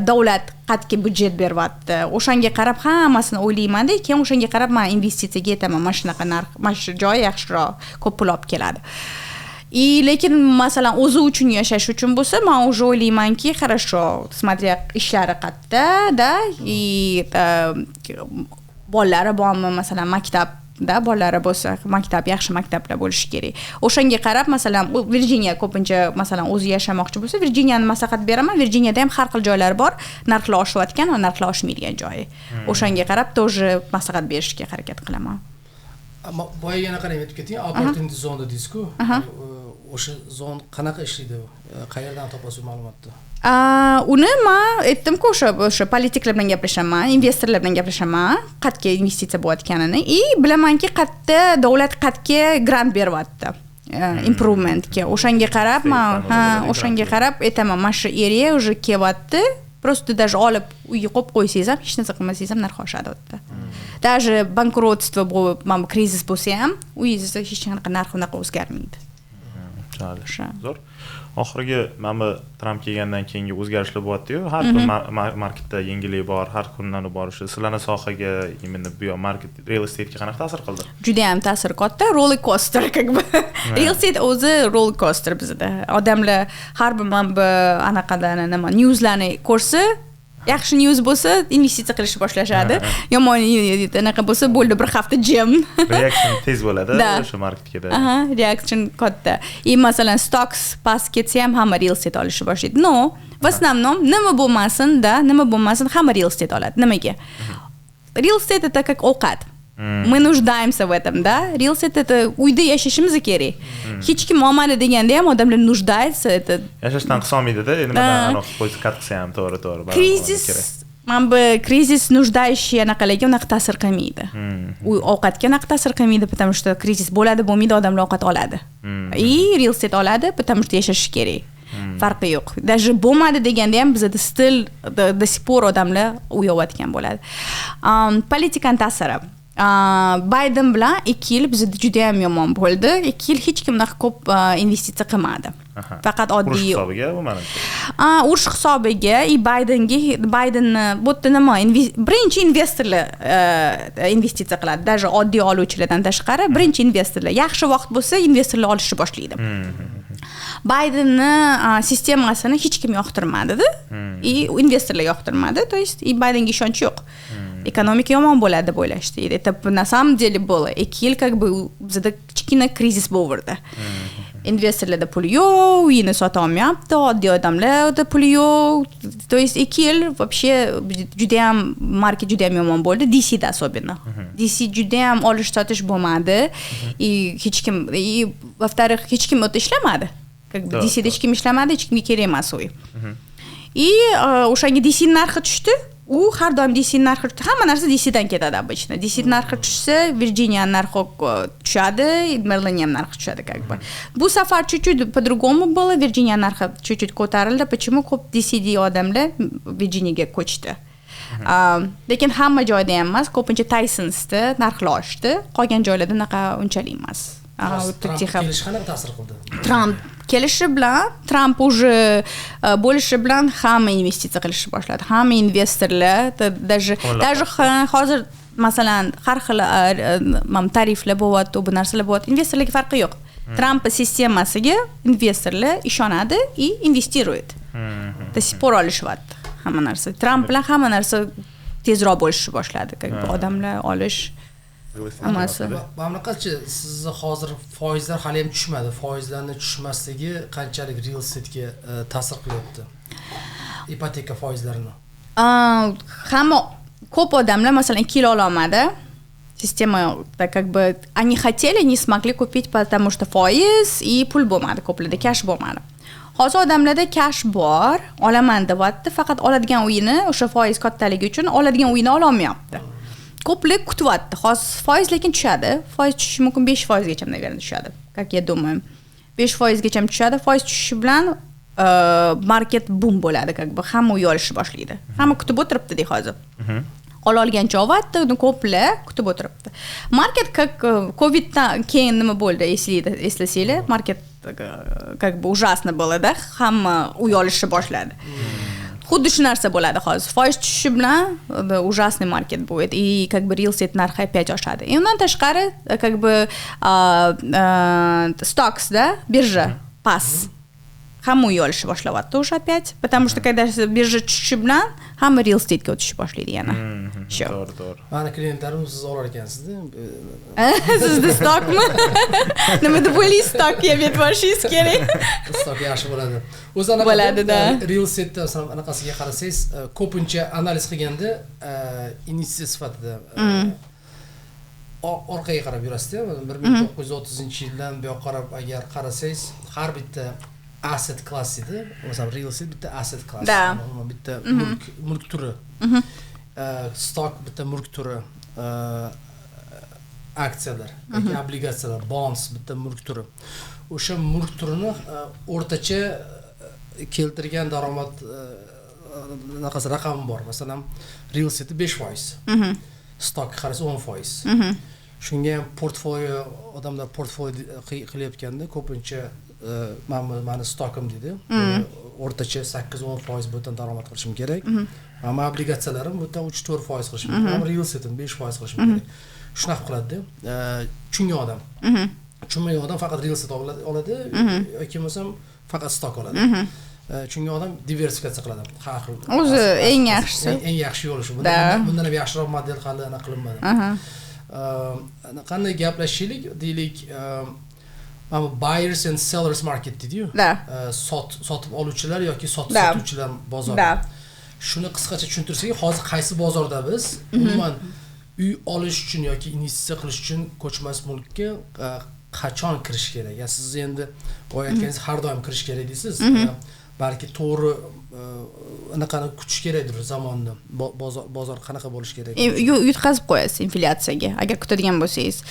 davlat qayerga byudjet beryapti, o'shanga qarab hammasini o'ylaymanda, keyin o'shanga qarab man investitsiyaga aytaman: mana shunaqa narx, mana shu joy yaxshiroq, ko'p pul olib keladi. И lekin, masalan, o'zi uchun yashash uchun bo'lsa, man уже o'ylaymanki, хорошо, смотря ishlari qayerda, да, и bolalari bormi, masalan, maktabda bolalari bo'lsa, maktab, yaxshi maktablar bo'lishi kerak. O'shanga qarab, masalan, Virjiniya ko'pincha, masalan, o'zi yashamoqchi bo'lsa, Virjiniyani maslahat beraman. Virjiniyada ham har xil joylar bor, narxlar oshayotgan va narxlar oshmaydigan joyi. O'shanga qarab тоже maslahat berishga harakat qilaman. Ammo boya yana qarang, aytib keting, opportunity zone dedingiz-ku. O'sha zone qanaqa ishlaydi? Qayerdan topasiz bu ma'lumotni? Uni man aytdimku, o'sha politiklar bilan gaplashaman, investorlar bilan gaplashaman, qayerga investitsiya bo'layotganini и bilamanki, qayerda davlat qayerga grant beryapti improvementga. O'shanga qarab man, ha, o'shanga qarab aytaman: mana shu area уже kelyapti. Просто даже olib uyga qo'yib qo'ysangiz ham, hech narsa qilmasangiz ham narxi oshadi u yerda. Даже банкротство bo'lib, mana bu krizis bo'lsa ham, uyingizni hech qanaqa narxi unaqa o'zgarmaydi. Tushunarli. O'sha. Zo'r. Oxirgi mana bu Tramp kelgandan keyingi o'zgarishlar bo'lyapti-yu. Har kun marketda yangilik bor, har kundan bor. O'sha sizlarni sohaga, именно bu yoq market, real estatega qanaqa ta'sir qildi? Judayam ta'siri katta, roller coaster, как бы. Real estate o'zi roller coaster bizda. Odamlar har bir mana bu anaqadan, nima, newslarni ko'rsa, yaxshi news bo'lsa, investitsiya qilishni boshlashadi, yomon anaqa bo'lsa, bo'ldi, bir hafta jim. Reaction tez bo'ladi Да. o'sha marketga. Aha, reaction katta. И masalan, stocks past ketsa ham, hamma real estate olishni boshlaydi. Но в основном, nima bo'lmasin да, nima bo'lmasin, hamma real estate oladi. Nimaga? Real estate — это как ovqat. Мы нуждаемся в этом, да? Real estate — это uyda yashashimiz kerak. Hech kim olmadi deganda ham, odamlar нуждается, это Yashashdan qilolmaydida, nimadan Да. anaqa qo'ysa, cut qilsa ham, to'g'ri, to'g'ri. Baribir Krizis kerak. Mana bu krizis нуждающий anaqalarga unaqa ta'sir qilmaydi. U ovqatga unaqa ta'sir qilmaydi, потому что krizis bo'ladi, bo'lmaydi, odamlar ovqat oladi. И real estate oladi, потому что yashashi kerak. Farqi yo'q. Даже bo'lmadi deganda ham, bizada still до сих пор odamlar uy olayotgan bo'ladi. Politikani ta'siri. Bayden bilan 2 yil bizada juda ham yomon bo'ldi. 2 yil hech kim unaqa ko'p investitsiya qilmadi. Faqat Urush oddiy hisobiga bu, manimcha. A, urush hisobiga и Baydenga, Baydenni bu yerda nima, birinchi investorlar investitsiya qiladi, даже oddiy oluvchilardan tashqari birinchi investorlar. Yaxshi vaqt bo'lsa, investorlar olishni boshlaydi. Baydenni sistemasini hech kim yoqtirmadida и investorlar yoqtirmadi, то есть и Baydenga ishonch yo'q, ekonomika yomon bo'ladi deb o'ylashdi. И это на самом деле было. 2 yil как бы bizada kichkina krizis bo'laverdi. Investorlarda pul yo'q, uyini sota olmayapti, oddiy odamlarda puli yo'q, то есть 2 yil вообще judayam market judayam yomon bo'ldi. DCda, особенно DC, judayam olish sotish bo'lmadi и hech kim, и во вторых, hech kim u yerda ishlamadi, как бы. DCda hech kim ishlamadi, hech kimga kerak emas uy. И o'shanga DC narxi tushdi. U har doim DC narxi, hamma narsa DCdan ketadi обычно. DC narxi tushsa, Virginia narxi tushadi, Maryland ham narxi tushadi, как бы. Bu safar чуть-чуть по-другому было, Virginia narxi чуть-чуть ko'tarildi. Почему? Ko'p DCda odamlar Virginiaga ko'chdi. Lekin hamma joyda ham emas, ko'pincha Tysonsda narxlar oshdi, qolgan joylarda unaqa unchalik emas. Tramp kelishi qanaqa ta'sir qildi? Tramp kelishi bilan, Tramp уже bo'lishi bilan hamma investitsiya qilishni boshladi, hamma investorlar, даже hozir masalan har xil mana tariflar bo'lyapti, bu narsalar bo'lyapti, investorlarga farqi yo'q. Tramp sistemasiga investorlar ishonadi и инвестирует. До сих пор olishyapti hamma narsa. Tramp bilan hamma narsa tezroq bo'lishni boshladi, как бы, odamlar olish, hammasi. Mana bunaqachi, sizni hozir foizlar hali ham tushmadi. Foizlarni tushmasligi qanchalik real estatega ta'sir qilyapti, ipoteka foizlarini? Hamma, ko'p odamlar masalan 2 yil ololmadi. Система, как бы, они хотели, не смогли купить, потому что foiz и pul bo'lmadi, ko'plarda cash bo'lmadi. Hozir odamlarda cash bor, olaman deyapti, faqat oladigan uyini o'sha foiz kattaligi uchun oladigan uyini ololmayapti. Ko'plar kutyapti. Hozir foiz lekin tushadi. Foiz tushishi mumkin, 5 foizgacha, наверное, tushadi, как я думаю, 5 foizgacha tushadi. Foiz tushishi bilan market bum bo'ladi, как бы, hamma uy olishni boshlaydi. Hamma kutib o'tiribdi hozir, ola olgancha olyapti. Uni ko'plar kutib o'tiribdi. Market как coviddan keyin nima bo'ldi, eslasanglar, market как бы ужасно было, да, hamma uy olishni boshladi. Xuddi shu narsa bo'ladi hozir. Foiz tushishi bilan ужасный market будет и как бы real estate narxi опять oshadi. И undan tashqari, как бы, stocksda birja past, hamma uy olishni boshlayapti уже опять, потому что когда birja tushishi bilan hamma real estatega o'tishni boshlaydi yana. Shu. To'g'ri. Mani klientlarim, siz olar ekansizda. Sizda stockmi? Nima deb o'ylaysiz, stockga ham yetib olishingiz kerak. Stock yaxshi bo'ladi o'zi anaqa. Bo'ladi, да. Real estate masalan anaqasiga qarasangiz, ko'pincha analiz qilganda, investitsiya sifatida orqaga qarab yurasizda. 1930-yildan buyoqqa qarab agar qarasangiz, har bitta asset class edi. Masalan, real estate bitta asset class, bitta mulk turi, stock bitta mulk turi, aksiyalar yoki obligatsiyalar, bonds bitta mulk turi. O'sha mulk turini o'rtacha keltirgan daromad anaqasi, raqami bor. Masalan, real estate 5%, stock qarasa 10%. Shunga ham portfolio, odamlar portfolio qilayotganda ko'pincha mana bu mani stokim deydi, o'rtacha 8-10% bu yerdan daromad qilishim kerak, mana bu obligatsiyalarim, bu yerdan 3-4% qilishim kerak, mana bu real estate'im 5% qilishim kerak. Shunaqa qiladida tushungan odam. Tushunmagan odam faqat real estate oladi yoki bo'lmasam faqat stock oladi. Tushungan odam diversifikatsiya qiladi har xil. O'zi eng yaxshisi. Eng yaxshi yo'li shu. Bundan ham yaxshiroq model hali anaqa qilinmadi. Qanday gaplashaylik, deylik, mana bu buyers and sellers market deydiyu, sotib oluvchilar yoki sotuvchilar bozori. Shuni qisqacha tushuntirsak, hozir qaysi bozorda biz? Umuman uy olish uchun yoki investitsiya qilish uchun ko'chmas mulkka qachon kirish kerak? Ya siz endi boya aytganingiz, har doim kirish kerak deysiz. Balki to'g'ri anaqani kutish kerakdir zamonni, bozor qanaqa bo'lishi kerak? Yutqazib qo'yasiz inflyatsiyaga, agar kutadigan bo'lsangiz.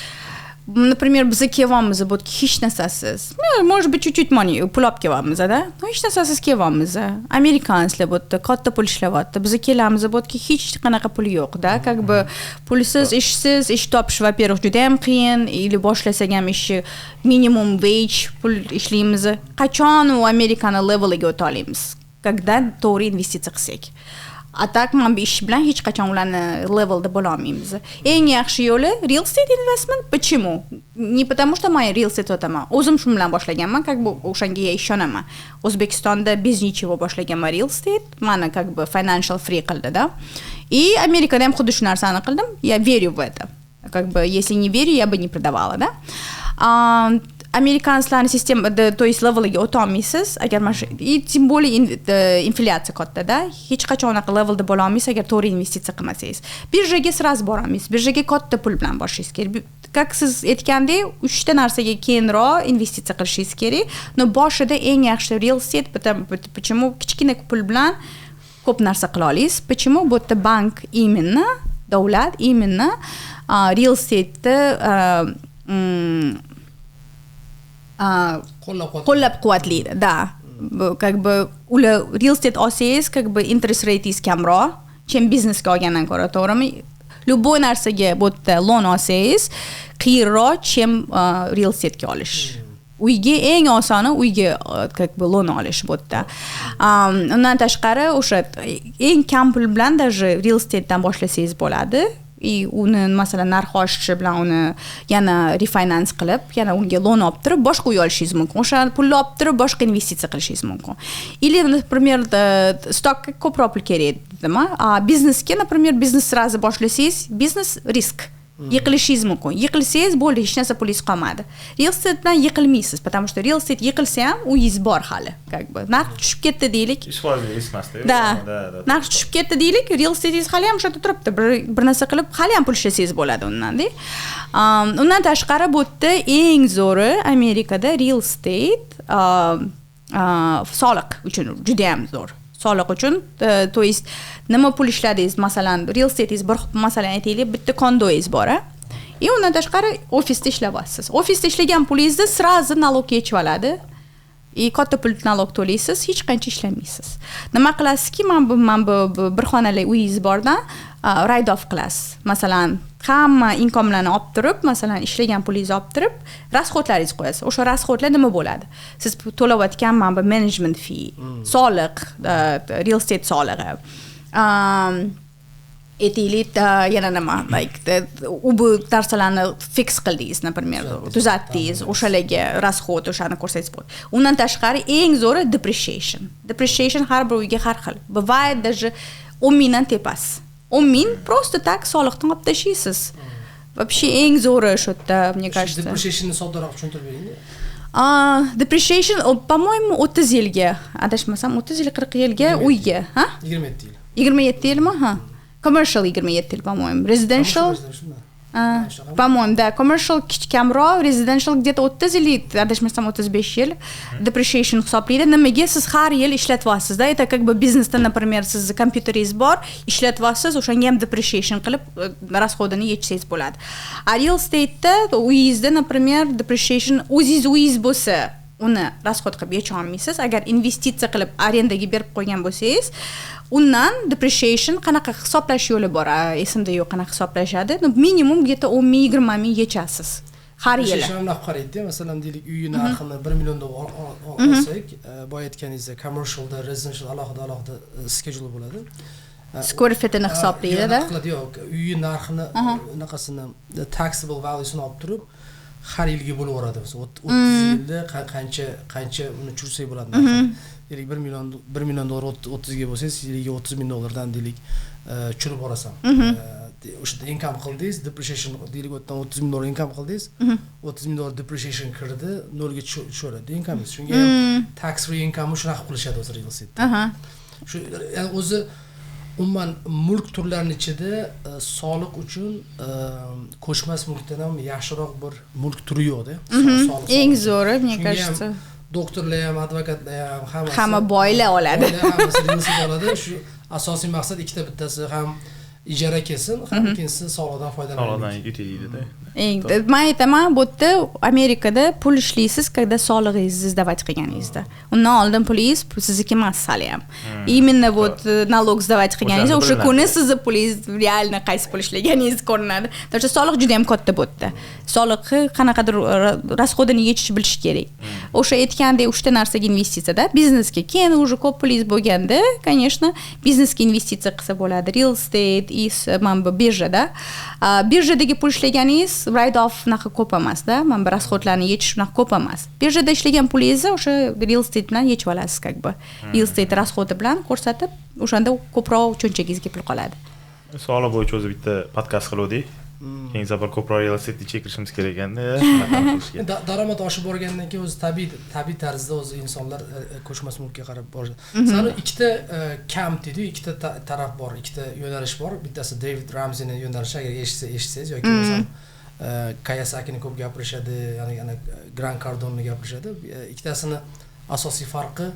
Например, biza kelyapmiz bu yerga hech narsasiz. Ну, может быть, чуть-чуть money, pul olib kelyapmiz, да, но hech narsasiz kelyapmiz. Американец lar bu yerda katta pul ishlayapti, biza kelamiz bu yerga, hech qanaqa pul yo'q, да, как бы pulsiz, ishsiz. Ish topish, во-первых, juda ham qiyin, или boshlasak ham ishni minimum wage pul ishlaymiz. Qachon u Amerikani leveliga o'ta olamiz? Когда to'g'ri investitsiya qilsak. А так mana bu ish bilan hech qachon ularni levelda bo'la olmaymiz. Eng yaxshi yo'li real estate investment. Почему? Не потому, что man real estate sotaman, o'zim shu bilan boshlaganman, как бы o'shanga ishonaman. O'zbekistonda без ничего boshlaganman real estate, mani как бы financial free qildi-da. И Amerikada ham xuddi shu narsani qildim. Я верю в это, как бы, если не верю, я бы не продавала, да. Американец larni sistema, то есть leveliga o'tolmaysiz, agar mana shu, и тем более inflyatsiya kattada, hech qachon unaqa levelda bo'la olmaysiz, agar to'g'ri investitsiya qilmasangiz. Birjaga сразу borolmaysiz, birjaga katta pul bilan borishingiz kerak. Как siz aytgandek, uchta narsaga keyinroq investitsiya qilishingiz kerak, но boshida eng yaxshi real estate. Почему? Kichkina pul bilan ko'p narsa qila olasiz. Почему? Bu yerda bank, именно davlat, именно real estate'ni Qo'llab qo'llab quvvatlaydi, да. Как бы ular real estate olsangiz, как бы interest rateingiz kamroq, чем biznesga olgandan ko'ra, to'g'rimi? Любой narsaga bu yerda loan olsangiz qiyinroq, чем real estatega olish. Uyga eng osoni, uyga как бы loan olish bu yerda. Undan tashqari, o'sha eng kam pul bilan даже real estatedan boshlasangiz bo'ladi, и uni, masalan, narxi oshishi bilan uni yana refinance qilib, yana unga loan olib turib, boshqa uy olishingiz mumkin, o'sha pulni olib turib, boshqa investitsiya qilishingiz mumkin. Или, например, stockka ko'proq pul kerak dedimi, а biznesga, например, biznes сразу boshlasangiz, biznes risk, yiqilishingiz mumkin. Yiqilsangiz, bo'ldi, hech narsa pulingiz qolmadi. Real estatedan yiqilmaysiz, потому что real estate yiqilsa ham, uyingiz bor hali. Как бы narx tushib ketdi deylik, 100% risk emasda. Да, narx tushib ketdi deylik, real estateingiz hali ham o'sha yerda turibdi, bir narsa qilib hali ham pul ishlasangiz bo'ladi undanda. Undan tashqari, bu yerda eng zo'ri, Amerikada real estate soliq uchun judayam zo'r, soliq uchun. То есть nima pul ishladingiz, masalan, real estateingiz bir, masalan, aytaylik, bitta kondoyingiz bor, a, и undan tashqari ofisda ishlayapsiz. Ofisda ishlagan pulingizni сразу налог yechib oladi и katta pul налог to'laysiz, hech qancha ishlamaysiz. Nima qilasizki, mana bu bir xonali uyingiz bordan write off qilasiz, masalan, hamma incomelarni olib turib, masalan, ishlagan pulingizni olib turib, расход laringizni qo'yasiz. O'sha расход lar nima bo'ladi? Siz to'layotgan mana bu management fee, soliq, real estate solig'i, aytaylik, yana nima, like u bu narsalarni fix qildingiz, например, tuzatdingiz, o'shalarga расход, o'shani ko'rsangiz bo'ladi. Undan tashqari, eng zo'ri depreciation. Depreciation har bir uyga har xil бывает, даже 10 mingdan tepasi, 10 ming просто так soliqdan olib tashlaysiz. Вообще eng zo'ri shu yerda, мне кажется. Depreciationni soddaroq tushuntirib bering. Depreciation, по-моему, 30 yilga, adashmasam, 30 yil, 40 yilga uyga, ha. 27 yil. 27 yilmi? Ha, commercial 27 yil, по-моему, residential, по-моему, да, commercial kamroq, residential где-то 30 yil, adashmasam, 35 yil depreciation hisoblaydi. Nimaga? Siz har yil ishlatyapsizda, это как бы biznesda, например, sizni kompyuteringiz bor, ishlatyapsiz, o'shanga ham depreciation qilib, расход ini yechsangiz bo'ladi. А real estateda, uyingizda, например, depreciation, o'zingiz uyingiz bo'lsa, Uni расход qilib yecha olmaysiz. Agar investitsiya qilib, arendaga berib qo'ygan bo'lsangiz, undan depreciation qanaqa hisoblash yo'li bor, esimda yo'q qanaqa hisoblashadi. Ну, minimum где-то 10 ming, 20 ming yechasiz har yili. Shu bunaqa qaraydi-da, masalan, deylik, uyi narxini 1 million deb olsak, boya aytganingizdek, commercialda, residential alohida alohida schedule bo'ladi. Square feetini hisoblaydida. Qiladi, yo'q, uyi narxini, unaqasini, taxable valuesini olib turib, har yilga bo'lib yuboradi. Masalan, 30 yilda qancha uni tushirsak bo'ladi narxini. Deylik, 1 million, 1 million dollar 30ga bo'lsangiz, yiliga 30 ming dollardan, deylik, tushirib borasan. O'sha income qildingiz, depreciation, deylik, u yerdan 30 ming dollar income qildingiz, 30 ming dollar depreciation kirdi, nolga tushaveradi incomengiz. Shunga ham tax free income shunaqa qilishadi o'zi real estate. Shu, ya'ni o'zi umuman mulk turlarini ichida soliq uchun ko'chmas mulkdan ham yaxshiroq bir mulk turi yo'qda. Soliq Eng uchun. zo'ri, мне Shunga ham кажется. doktorlar ham, advokatlar ham, hammasi Hamma boylar oladi. Boylar hammasi real estate oladi. Shu asosiy maqsad ikkita: bittasi ham ijara kelsin, ham ikkinchisi soliqdan foydalanaylik. Soliqdan yutaydi-da. Eng, man aytaman, bu yerda, Amerikada pul ishlaysiz, когда solig'ingizni сдавать qilganingizda. Undan oldin pulingiz sizniki emas hali ham. Именно вот налог сдавать qilganingizda, O'shanda o'sha kuni bilinadi. sizni pulingiz, реально qaysi pul ishlaganingiz ko'rinadi. Потому что soliq juda ham katta bu yerda. Soliqni qanaqadir расход ini yechish bilish kerak. O'sha aytgandek, uchta narsaga investitsiyada, biznesga keyin уже ko'p pulingiz bo'lganda, конечно, biznesga investitsiya qilsa bo'ladi. Real estate, is mana bu birjada. Birjadagi pul ishlaganingiz write off unaqa ko'p emasda, mana bu расход larni yechish unaqa ko'p emas. Birjada ishlagan pulingizni o'sha real estate bilan yechib olasiz, как бы. Real estate расход i bilan ko'rsatib, o'shanda ko'proq cho'ntagingizga pul qoladi. Soliq bo'yicha o'zi bitta podkast qiluvdik. Keyingi safar ko'proq real estate ichiga kirishimiz kerak ekanda, shunaqa qilishga. Daromad oshib borgandan keyin o'zi tabiiy tarzda o'zi insonlar ko'chmas mulkka qarab borishadi. Sani ikkita camp deydiyu, ikkita taraf bor, ikkita yo'nalish bor. Bittasi David Ramseyni yo'nalishi, agar eshitsangiz yoki bo'lmasam Kiyosakini ko'p gapirishadi, ya'ni ana Grant Cardonni gapirishadi. Ikkitasini asosiy farqi,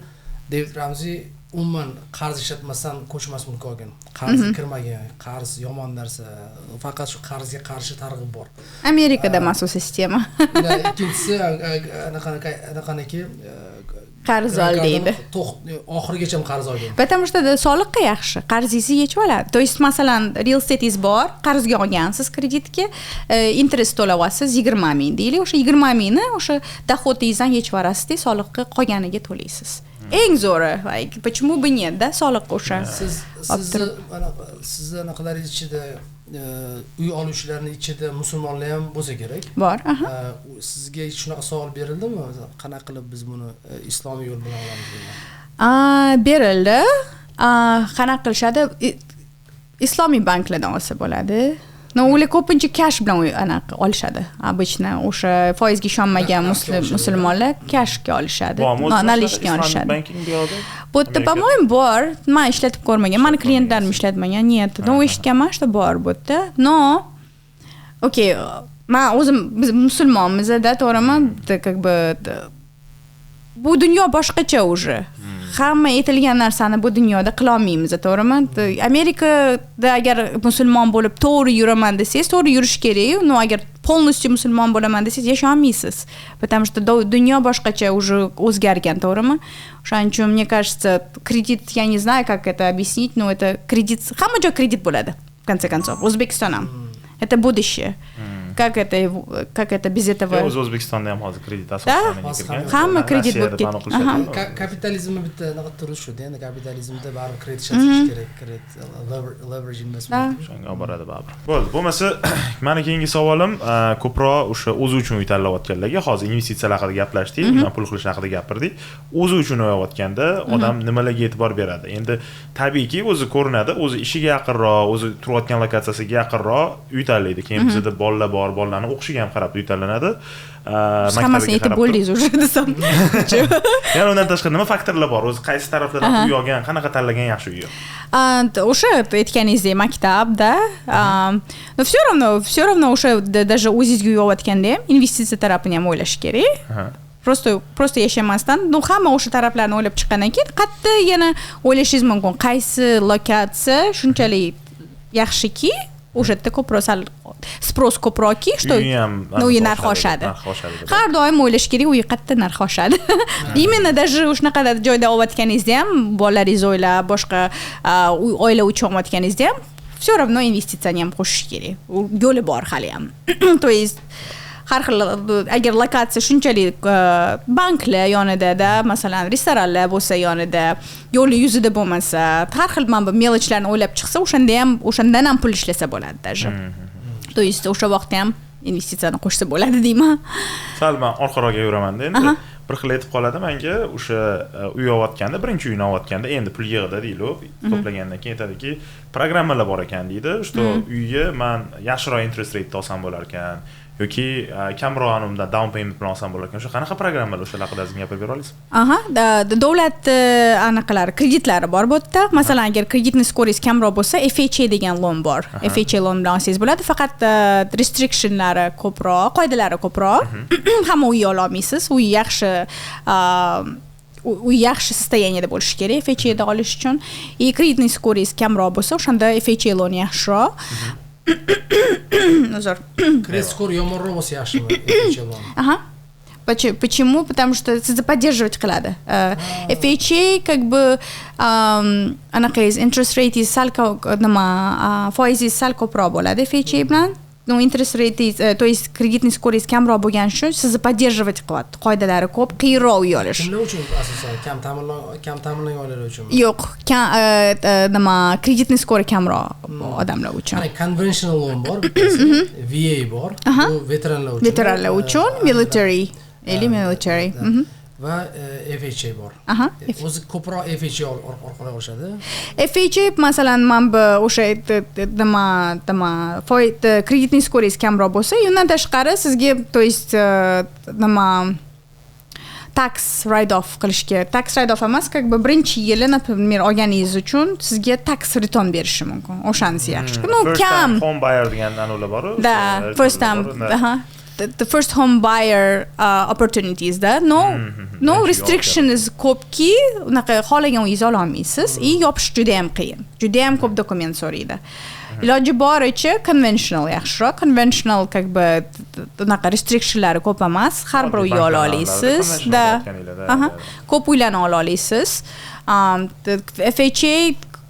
David Ramsey umuman qarz ishlatmasdan ko'chmas mulk olgan, qarzga kirmagan, qarz yomon narsa, faqat shu qarzga qarshi targ'ib bor. Amerikada emas u sistema. Ikkinchisi anaqaniki. Qarz ol deydi. Oxirigacha qarz olgan. Потому что soliqqa yaxshi, qarzingizni yechib oladi. То есть, masalan, real estate'ingiz bor, qarzga olgansiz, kreditga, interest to'layapsiz 20 ming deylik, o'sha 20 mingni o'sha доход ingizdan yechib yuborasizda, soliqqa qolganiga to'laysiz. Eng zo'ri, like, почему бы нет, да, soliq o'sha. Siz sizni sizni anaqalaringiz ichida, uy oluvchilarni ichida musulmonlar ham bo'lsa kerak. Bor, aha. Sizga shunaqa savol berildimi, qanaqa qilib biz buni islomiy yo'l bilan olamiz degan? Berildi. Qanaqa qilishadi? Islomiy banklardan olsa bo'ladi. Но ular ko'pincha cash bilan anaqa olishadi. Обычно o'sha foizga ishonmagan musulmonlar cashga olishadi. Наличный olishadi. Banking bu yoqda? Bu yerda, по-моему, bor. Man ishlatib ko'rmagan. Mani klientlarim ishlatmagan. Нет. Но eshitganman, что bor bu yerda. Но okey, man o'zim, biz musulmonmiz-da, to'g'rimi? Как бы bu dunyo boshqacha уже. Hamma aytilgan narsani bu dunyoda qilolmaymiz, to'g'rimi? Amerikada agar musulmon bo'lib to'g'ri yuraman desangiz, to'g'ri yurish kerak, но agar полностью musulmon bo'laman desangiz, yasholmaysiz, потому что dunyo boshqacha уже o'zgargan, to'g'rimi? O'shaning uchun, мне кажется, kredit, я не знаю, как это объяснить, но это kredit, hamma joy kredit bo'ladi, в конце концов, O'zbekiston ham, это будущее. Как это без этого? O'zi O'zbekistonda ham hozir kredit asosan kirgan. Hamma kredit bo'lib ketdi. Kapitalizmni bitta anaqa turi shuda. Endi kapitalizmda baribir kredit ishlatish kerak, kredit, leverage investment. O'shanga olib boradi baribir. Bo'ldi, bo'lmasa mani keyingi savolim ko'proq o'sha o'zi uchun uy tanlayotganlarga. Hozir investitsiyalar haqida gaplashdik, undan pul qilish haqida gapirdik. O'zi uchun uy olayotganda odam nimalarga e'tibor beradi? Endi tabiiyki, o'zi ko'rinadi, o'zi ishiga yaqinroq, o'zi turayotgan lokatsiyasiga yaqinroq uy tanlaydi. Keyin bizada bolalar bor, bolalarni o'qishiga ham qarab uy tanlanadi. Hammasini aytib bo'ldingiz уже desam. Yana undan tashqari nima faktorlar bor? O'zi qaysi taraflardan uy olgan, qanaqa tanlagan yaxshi uy? O'sha aytganingizdek, maktabda, но все равно o'sha даже o'zingizga uy olayotganda ham investitsiya tarafini ham o'ylash kerak. Просто yashamasdan, ну, hamma o'sha taraflarni o'ylab chiqqandan keyin qayerda yana o'ylashingiz mumkin, qaysi lokatsiya shunchalik yaxshiki. O'sha yerda ko'proq, sal спрос ko'proqki, что Uyi ham uyi narxi oshadi. Narxi oshadi. Har doim o'ylash kerak, uyi qayerda narxi oshadi. Именно даже shunaqa joyda olayotganingizda ham, bolalaringizni o'ylab, boshqa oila uchun olayotganingizda ham, все равно investitsiyani ham qo'shish kerak. U yo'li bor hali ham. То есть har xil, agar lokatsiya shunchalik banklar yonida, masalan, restoranlar bo'lsa yonida, yo'lni yuzida bo'lmasa, har xil mana bu мелочь larni o'ylab chiqsa, o'shanda ham, o'shandan ham pul ishlasa bo'ladi даже. То есть o'sha vaqtda ham investitsiyani qo'shsa bo'ladi, deyman. Sal man orqaroqga yuramanda endi. Bir xil aytib qoladi manga, o'sha uy olayotganda, birinchi uyni olayotganda, endi pul yig'di deydi, to'plagandan keyin aytadiki, programmalar bor ekan deydi, что uyga man yaxshiroq interest rate olsam bo'lar ekan yoki kamroq undan down payment bilan olsam bo'lar ekan. O'sha qanaqa programmalar, o'shalar haqida ozgina gapirib bera olasizmi? Aha, davlat anaqalari, kreditlari bor bu yerda. Masalan, agar кредитный score ingiz kamroq bo'lsa, FHA degan loan bor. FHA loan bilan olsangiz bo'ladi, faqat restrictionlari ko'proq, qoidalari ko'proq. Hamma uy ola olmaysiz. Uy yaxshi состояние da bo'lishi kerak FHAda olish uchun. И кредитный score ingiz kamroq bo'lsa, o'shanda FHA loan yaxshiroq. Uzr. Кредит score yomonroq bo'lsa yaxshimi FHA loan? Aha. Почему? Потому что sizni поддерживать qiladi. FHA как бы anaqangiz, interest rateingiz sal nima, foizingiz sal ko'proq bo'ladi FHA bilan. Ну, interest rateingiz, то есть кредитный score ingiz kamroq bo'lgani uchun sizni поддерживать qilyapti. Qoidalari ko'p, qiyinroq uy olish. Kimlar uchun asosan? Kam ta'minlangan oilalar uchunmi? Yo'q, nima, кредитный score kamroq odamlar uchun. Qarang, conventional loan bor bittasi, VA bor, bu veteranlar uchun. Veteranlar uchun, military или military. Да. Va FHA bor. O'zi ko'proq FHA orqali olishadi. FHA, masalan, man bu o'sha nima кредитный score ingiz kamroq bo'lsa, undan tashqari sizga, то есть nima, tax write off qilishga, tax write off emas, как бы birinchi yili, например, olganingiz uchun sizga tax return berishi mumkin. O'shanisi yaxshi. Ну, First kam. time home buyer degan anavlar boru. Да, first time, aha. The first home buyer opportunities da, no Birinchi restriction is ko'pki, unaqa xohlagan uyingizni ola olmaysiz и yopish juda ham qiyin. Juda ham ko'p dokument so'raydi. Iloji boricha conventional yaxshiroq. Conventional как бы unaqa restrictionlari ko'p emas. Har bir Oddiy uyni ola banklardan olasiz. conventional Да. olayotganinglarda, Aha. da. Ko'p uylarni ola olasiz. FHA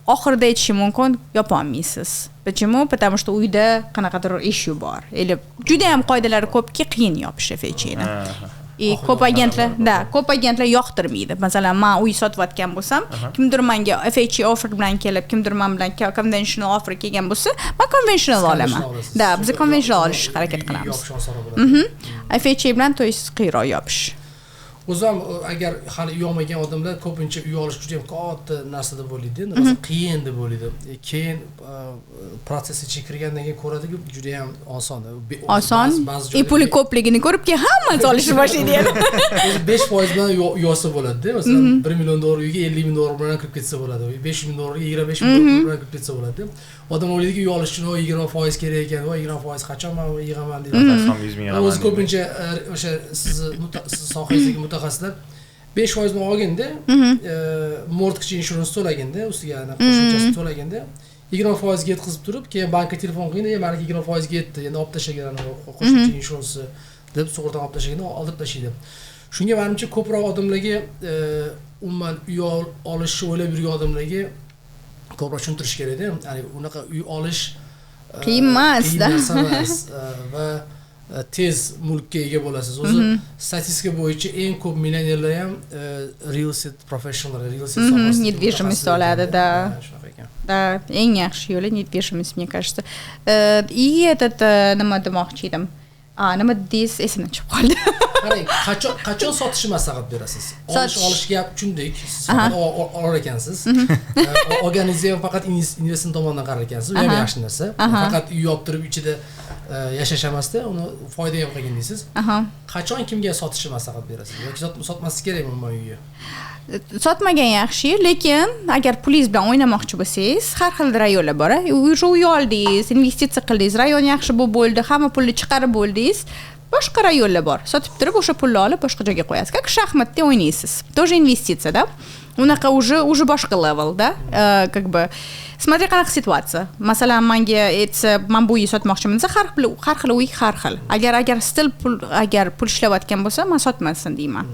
oxirida aytishim mumkin, yopolmaysiz. Почему? Потому что uyda qanaqadir issue bor. Или juda ham qoidalari ko'pki, qiyin yopish FHAni. И Oxirida ko'p agentlar, qoidalari да, ko'p agentlar yoqtirmaydi. Masalan, man uy sotayotgan bo'lsam, kimdir menga FHA offer bilan kelib, kimdir men bilan conventional offer kelgan bo'lsa, man conventional olaman. Да, biz conventional olishga harakat qilamiz. Yopish osonroq bo'ladi. FHA bilan, то есть, qiyinroq yopish. O'zi ham agar hali uy olmagan odamlar ko'pincha uy olish juda ham katta narsa deb o'ylaydi, rosa qiyin deb o'ylaydi. Keyin protsess ichiga kirgandan keyin ko'radiki, juda ham oson. Oson. Ba'zi И joyda puli ko'pligini ko'rib, keyin hammasi olishni boshlaydi yana. O'zi 5% bilan uy olsa bo'ladida. Masalan, 1 million dollar uyga 50 ming dollar bilan kirib ketsa bo'ladi, 500 ming dollarga 25 ming dollar bilan kirib ketsa bo'ladi. Odam o'ylaydiki, uy olish uchun 20% kerak ekan, voy, 20% qachon man yig'aman deydi. 80, 100 ming. O'zi ko'pincha o'sha sizni sohangizdagi mutaxassislar 5% bilan olginda, mortgage insurance to'laginda, ustiga anaqa qo'shimchasini to'laginda, 20%ga yetkazib turib, keyin bankka telefon qilgin, "E, maniki 20%ga yetdi, endi olib tashlagin anavi qo'shimcha insurance", deb sug'urtani olib tashlagin, oldirib tashlaydi. Shunga manimcha ko'proq odamlarga, umuman uy olishni o'ylab yurgan odamlarga ko'proq tushuntirish kerakda, ya'ni unaqa uy olish Qiyin emas, qiyin da. narsa emas va tez mulkka ega bo'lasiz. O'zi statistika bo'yicha eng ko'p millionerlar ham real estate professional, real estate sohasidagi Недвижимость mutaxassislar oladi, ekan. Да. Ha, shunaqa ekan. Да, eng yaxshi yo'li недвижимость, мне кажется. И этот nima demoqchi edim? A, nima dedingiz, esimdan chiqib qoldi. Qarang, qachon sotishni maslahat berasiz? Olish Sotish. Olish gap tushundik. Siz faqat olar ekansiz. Olganingizda ham faqat investitsion tomondan qarar ekansiz. U ham yaxshi narsa. Faqat uy olib turib ichida yashash emasda, uni foyda ham qilgin deysiz. Qachon kimga sotishni maslahat berasiz yoki sotmaslik kerakmi umuman uyni? Sotmagan yaxshi, lekin agar pulingiz bilan o'ynamoqchi bo'lsangiz, har xil rayonlar bor. Уже uy oldingiz, investitsiya qildingiz, rayon yaxshi bo'lib bo'ldi, hamma pulni chiqarib bo'ldingiz. Boshqa rayonlar bor. Sotib turib, o'sha pulni olib boshqa joyga qo'yasiz. Как shaxmatda o'ynaysiz. Тоже investitsiya, да? Unaqa уже boshqa levelda, как бы смотря qanaqa situatsiya. Masalan, manga aytsa, man bu uyni sotmoqchiman desa, har xil uy har xil. Agar still pul, agar pul ishlayotgan bo'lsa, man sotmasin deyman.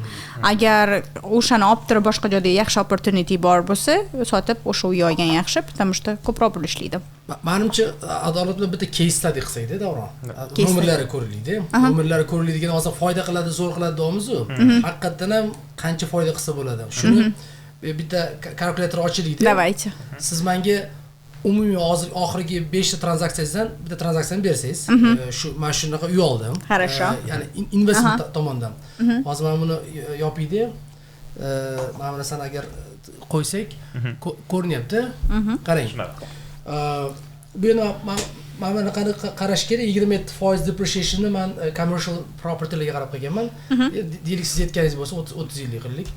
Agar o'shani olib turib boshqa joyda yaxshi opportunity bor bo'lsa, sotib o'sha uyni olgan yaxshi, потому что ko'proq pul ishlaydi. Manimcha, Adolat bilan bitta case study qilsakda, Davron, Case nomerlari ko'rilaydi. Nomerlari ko'riladigan hozir foyda qiladi, zo'r qiladi deyapmizu, haqiqatdan ham qancha foyda qilsa bo'ladi, shuni bitta kalkulyator ochaylikda. Давайте. Siz menga umumiy hozir oxirgi beshta tranzaksiyangizdan bitta tranzaksiyani bersangiz, shu mana shunaqa uy oldim. Хорошо. Ya'ni investment tomondan hozir mana buni yopiydi. Mana bu narsani agar qo'ysak, ko'rinyapti, qarang. Shunaqa. Bu endi man bunaqani qarash kerak. 27% depreciationni man commercial propertylarga qarab qilganman. Deylik, siz aytganingiz bo'lsa, 30 yillik qilaylik.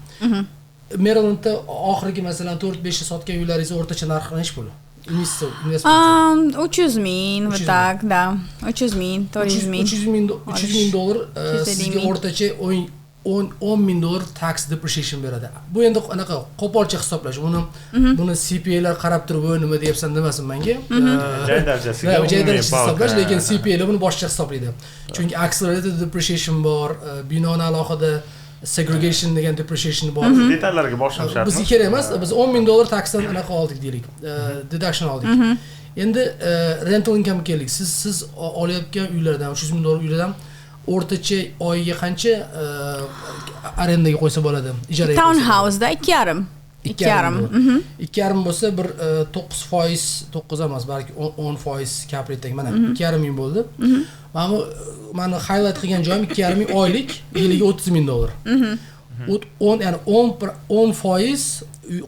Merilandda oxirgi, masalan, 4-5 yil sotgan uylaringizni o'rtacha narxi nechi pul, investitsiya, investment? 300 ming, вот. 300 ming. Так, да, 300 ming, 400 ming. 300 ming, 300 ming dollar 350 sizga ming. o'rtacha 10 ming dollar tax depreciation beradi. Bu endi anaqa qo'polcha hisoblash. Buni CPAlar qarab turib, "Voy, nima deyapsan?" demasin menga. Jay darajasiga Jay umumiy darajasida balk, hisoblash, lekin CPAlar buni boshqacha hisoblaydi. Chunki accelerated depreciation bor, binoni alohida segregation degan depreciation bor. Detallarga borishim shart. Bizga kerak emas. Biz 10 ming dollar taxdan anaqa oldik deylik, deduction oldik. Endi rental income keldik. Siz olayotgan uylardan, 300 ming dollar uylardan o'rtacha oyiga qancha arendaga qo'ysa bo'ladi, ijaraga qo'ysa bo'ladi? Townhouse'da 2,5. 2,5. Dollar. 2,5 bo'lsa, bir 9%, 9 emas, balki 10% cap rate, mana 2,5 ming bo'ldi. Mana bu mani highlight qilgan joyim: 2,5 ming oylik, yiliga 30 ming dollar. 10, ya'ni 10%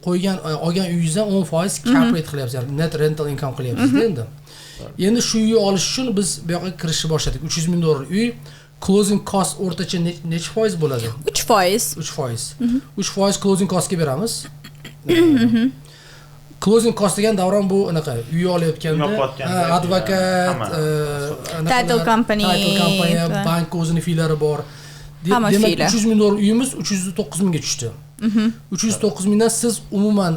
qo'ygan, olgan uyingizdan 10% cap rate qilyapsiz, ya'ni net rental income qilyapsiz. Endi shu uyni olish uchun biz bu yoqqa kirishni boshladik. 300 ming dollar uy, closing cost o'rtacha nechi foiz bo'ladi? 3%. 3%, 3% closing costga beramiz. Closing cost degan, Davron, bu anaqa uy olayotganda Yopayotganda, ha, advokat, hamma. Anaqalar, Title company, title company, bank o'zini feelari bor. Hamma Demak, feelar. 300 ming dollar uyimiz 309 mingga tushdi. 309 mingdan siz umuman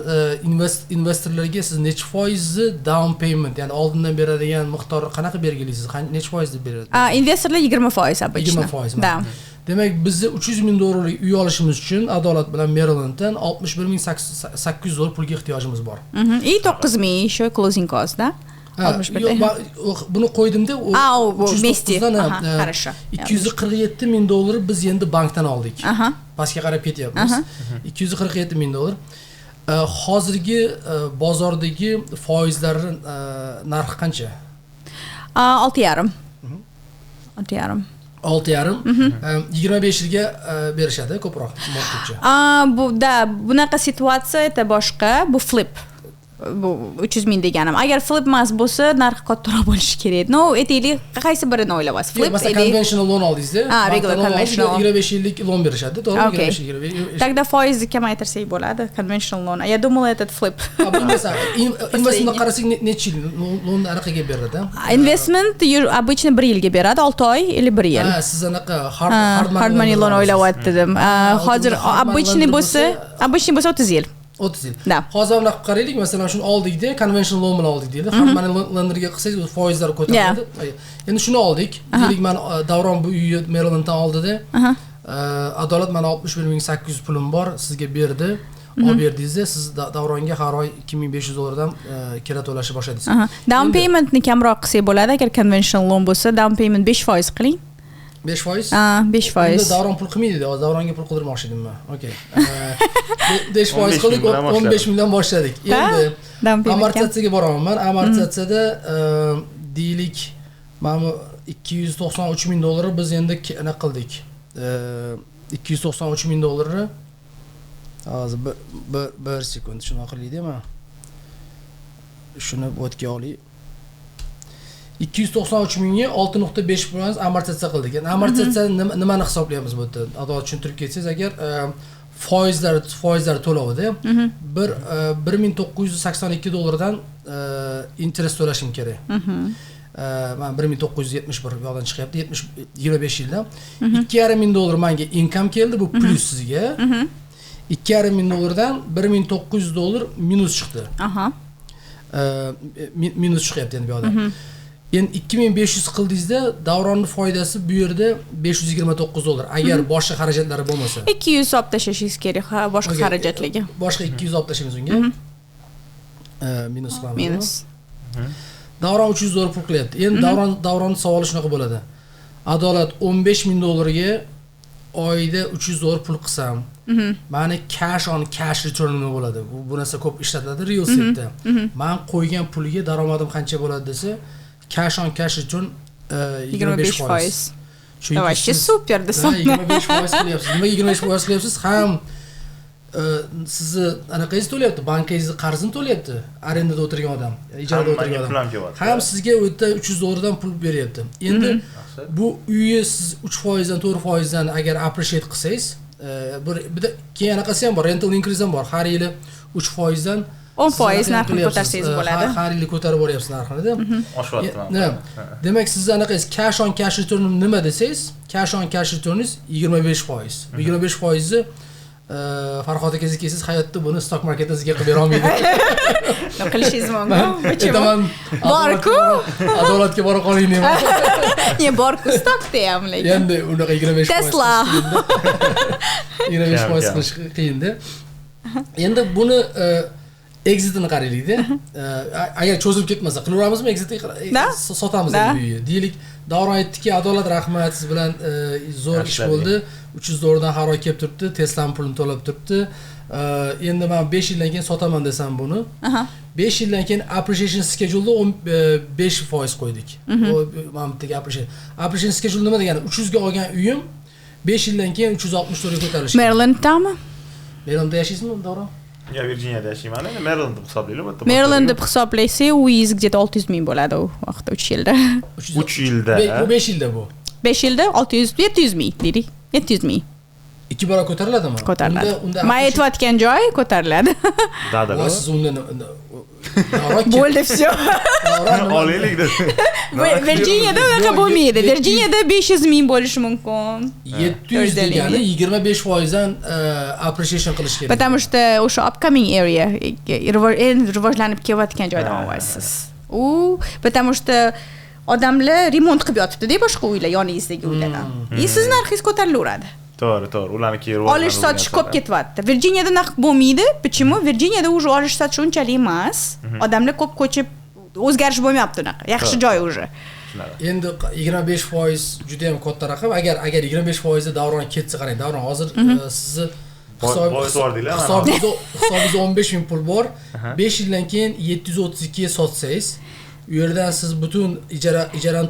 investorlarga siz nechi foizni down payment, ya'ni oldindan beradigan miqdorni qanaqa belgilaysiz? Nechi foiz deb beradi? А, investorlar 20% обычно. 20%. Да. Demak, bizni 300 ming dollarlik uy olishimiz uchun Adolat bilan Merilanddan 61 800 dollar pulga ehtiyojimiz bor. И 9000 еще closing cost, да? Ha, 61. yo'q, buni qo'ydimda, u A, u bu 309 вместе. dan, ha, Aha, хорошо. 247 ming dollar biz endi bankdan oldik. Pastga qarab ketyapmiz. 247 ming dollar. Hozirgi bozordagi foizlarni narxi qancha? А, 6,5. 6,5. 6,5. 25 yilga berishadi ko'proq mortgage. А, bu да, bunaqa situatsiya, это boshqa, bu flip. Bu 300 ming deganim. Agar flip emas bo'lsa, narxi kattaroq bo'lishi kerak. Но, aytaylik, qaysi birini o'ylayapsiz? Flip Masalan, или conventional loan oldingizda. А, regular bankdan loan oldingiz, conventional. 25 yillik loan berishadi, to'g'rimi? Okey. 25 yil, 25. Тогда foizni kamaytirsak bo'ladi. Conventional loan. Я думала, этот flip. Ha, bu investment qarasak, necha yil loan anaqaga beradi? Investment обычно bir yilga beradi, 6 oy или bir yil. Ha, siz anaqa hard, Ha, hard hard money loan olasiz. o'ylayaptim. Ha, Hozir hard money обычный lender bo'lsa, обычный bo'lsa 30 yil. 30 yil. Да. Hozir bunaqa qilib qaraylik, masalan, shuni oldikda, conventional loan bilan oldik deylik. Hard money lenderga qilsangiz, u foizlar ko'tariladi. Endi shuni oldik. Deylik, man Davron bu uyni Marylanddan oldida. Adolat, mana 61 800 pulim bor, sizga berdi. Olib berdingizda, siz Davronga har oy 2500 dollardan kira to'lashni boshladingiz. Aha. Down Endi paymentni kamroq qilsak bo'ladi, agar conventional loan bo'lsa, down payment 5% qiling. 5%? Ha, 5%. Unda Davron pul qilmaydi, hozir Davronga pul qildirmoqchi edim man. Okey. 5% 15 qildik, ming bilan 15 mingdan boshladik. Ha, Endi down payment kam. amortizatsiyaga boraman man. Amortizatsiyada deylik, mana bu 293 ming dollarni biz endi anaqa qildik. 293 ming dollarni hozir bir sekund, shuni qilaylik mana. Shuni bu yerga olaylik. 293 mingga 6,5% amortizatsiya qildik. Endi amortizatsiya nimani hisoblayapmiz bu yerda? Adolat, tushuntirib ketsangiz agar, foizlar to'lovida bir 1982 dollardan interest to'lashim kerak. Mana 1971 bu yoqdan chiqyapti, 70 25 yilda. 2,5 ming dollar menga income keldi, bu plyus sizga. 2,5 ming dollardan 1900 dollar minus chiqdi. Minus chiqyapti endi bu yoqda. Endi 2500 qildingizda, Davronni foydasi bu yerda 529 dollar, agar boshqa xarajatlari bo'lmasa. 200 olib tashlashingiz kerak, ha, boshqa Okey, xarajatlarga. Boshqa 200 olib tashlaymiz unga. Minus qilamiz. Minus. Davron 300 dollar pul qilyapti. Endi Davronni savoli shunaqa bo'ladi: Adolat, 15 ming dollarga oyda 300 dollar pul qilsam, mani cash on cash return nima bo'ladi? Bu narsa ko'p ishlatiladi real estate'da. Man qo'ygan pulga daromadim qancha bo'ladi desa, cash on cash return 25 25 foiz. Foiz. Chunki Вообще siz- супер desam. Ha, 25% qilyapsiz. Nimaga 25% qilyapsiz? Ham sizni anaqangizni to'layapti, bankangizni qarzini to'layapti, arendada o'tirgan odam, ijarada Ham o'tirgan manga odam. Pul ham kelyapti. Ham sizga u yerda 300 dollardan pul beryapti. Endi Yaxshi. bu uyni siz 3 foizdan, 4 foizdan agar appreciate qilsangiz, bir bitta keyin anaqasi ham bor, rental increase ham bor. Har yili 3 foizdan 10 siz foiz anaqa ham narxini qilyapsiz, ko'tarsangiz bo'ladi. Har yili ko'tarib boryapsiz narxini. Oshyapti. Ne? Demak, sizni anaqangiz, cash on cash return nima desangiz, cash on cash returningiz 25 foiz. Bu 25 foizni Farhod aka kelsangiz, hayotda buni stock marketda sizga qilib bera olmaydi. Qilishingiz mumkin. Почему? Aytaman, Bor-ku. Adolatga bora qoling deyman. Не, bor-ku stockda ham lekin. Endi unaqa 25 foiz Tesla. 25 Kam, foiz kam. qilish qiyinda. Endi buni exitini qaraylikda. Agar cho'zilib ketmasa, qilaveramizmi exitni? Да. Sotamiz Да. endi bu uyni. Deylik, Davron aytdiki, Adolat, rahmat, siz bilan zo'r ish Yaxshilar. Bo'ldi. 300 dollardan har oy kelib turibdi, Tesla'ning pulini to'lab turibdi. Endi men 5 yildan keyin sotaman desam buni. 5 yildan keyin appreciation schedule'da 15 foiz qo'ydik. Bu mana bu yerdagi appreciation. Appreciation schedule nima degani? 300 ga olgan uyim 5 yildan keyin 364 ga ko'tarilishi. Marylanddami? Marylandda yashaysizmi, Davron? Yo, Virginiyada yashayman. Endi Maryland deb hisoblaylik bu yerda. Maryland deb hisoblasak, uyingiz где-то 600 ming bo'ladi u vaqtda, 3 yilda. 3 yilda. Bu 5 yilda bu. 5 yilda 600, 700 ming deylik. 700 ming. Ikki barobar ko'tariladimi? Ko'tariladi. Unda Man aytayotgan joy ko'tariladi. Dadil. Voy, siz unda Davron Bo'ldi, всё. Davron Olaylik deb. Virginiyada unaqa Yo'q, bo'lmaydi. Virginiyada 500 ming bo'lishi mumkin. 700 degani 25 foizdan appreciation qilish kerak. Потому что o'sha upcoming area, endi rivojlanib kelayotgan joydan olyapsiz. U потому что odamlar remont qilib yotibdi-da boshqa uylar, yoningizdagi uylardan. И siz narxingiz ko'tarilaveradi. To'g'ri. Ularniki Olish sotish ko'p ketyapti. Virginiyada unaqa bo'lmaydi. Почему? Virginiyada уже olish sotish unchalik emas. Odamlar ko'p ko'chib, o'zgarish bo'lmayapti unaqa. Yaxshi joy уже. Endi 25 foiz juda ham katta raqam. Agar 25 foizda Davron ketsa, qarang, Davron, hozir sizni Boyitib yubordinglar mana. Hisobingizda 15 ming pul bor. 5 yildan keyin 732 ga sotsangiz, u yerdan siz butun ijarani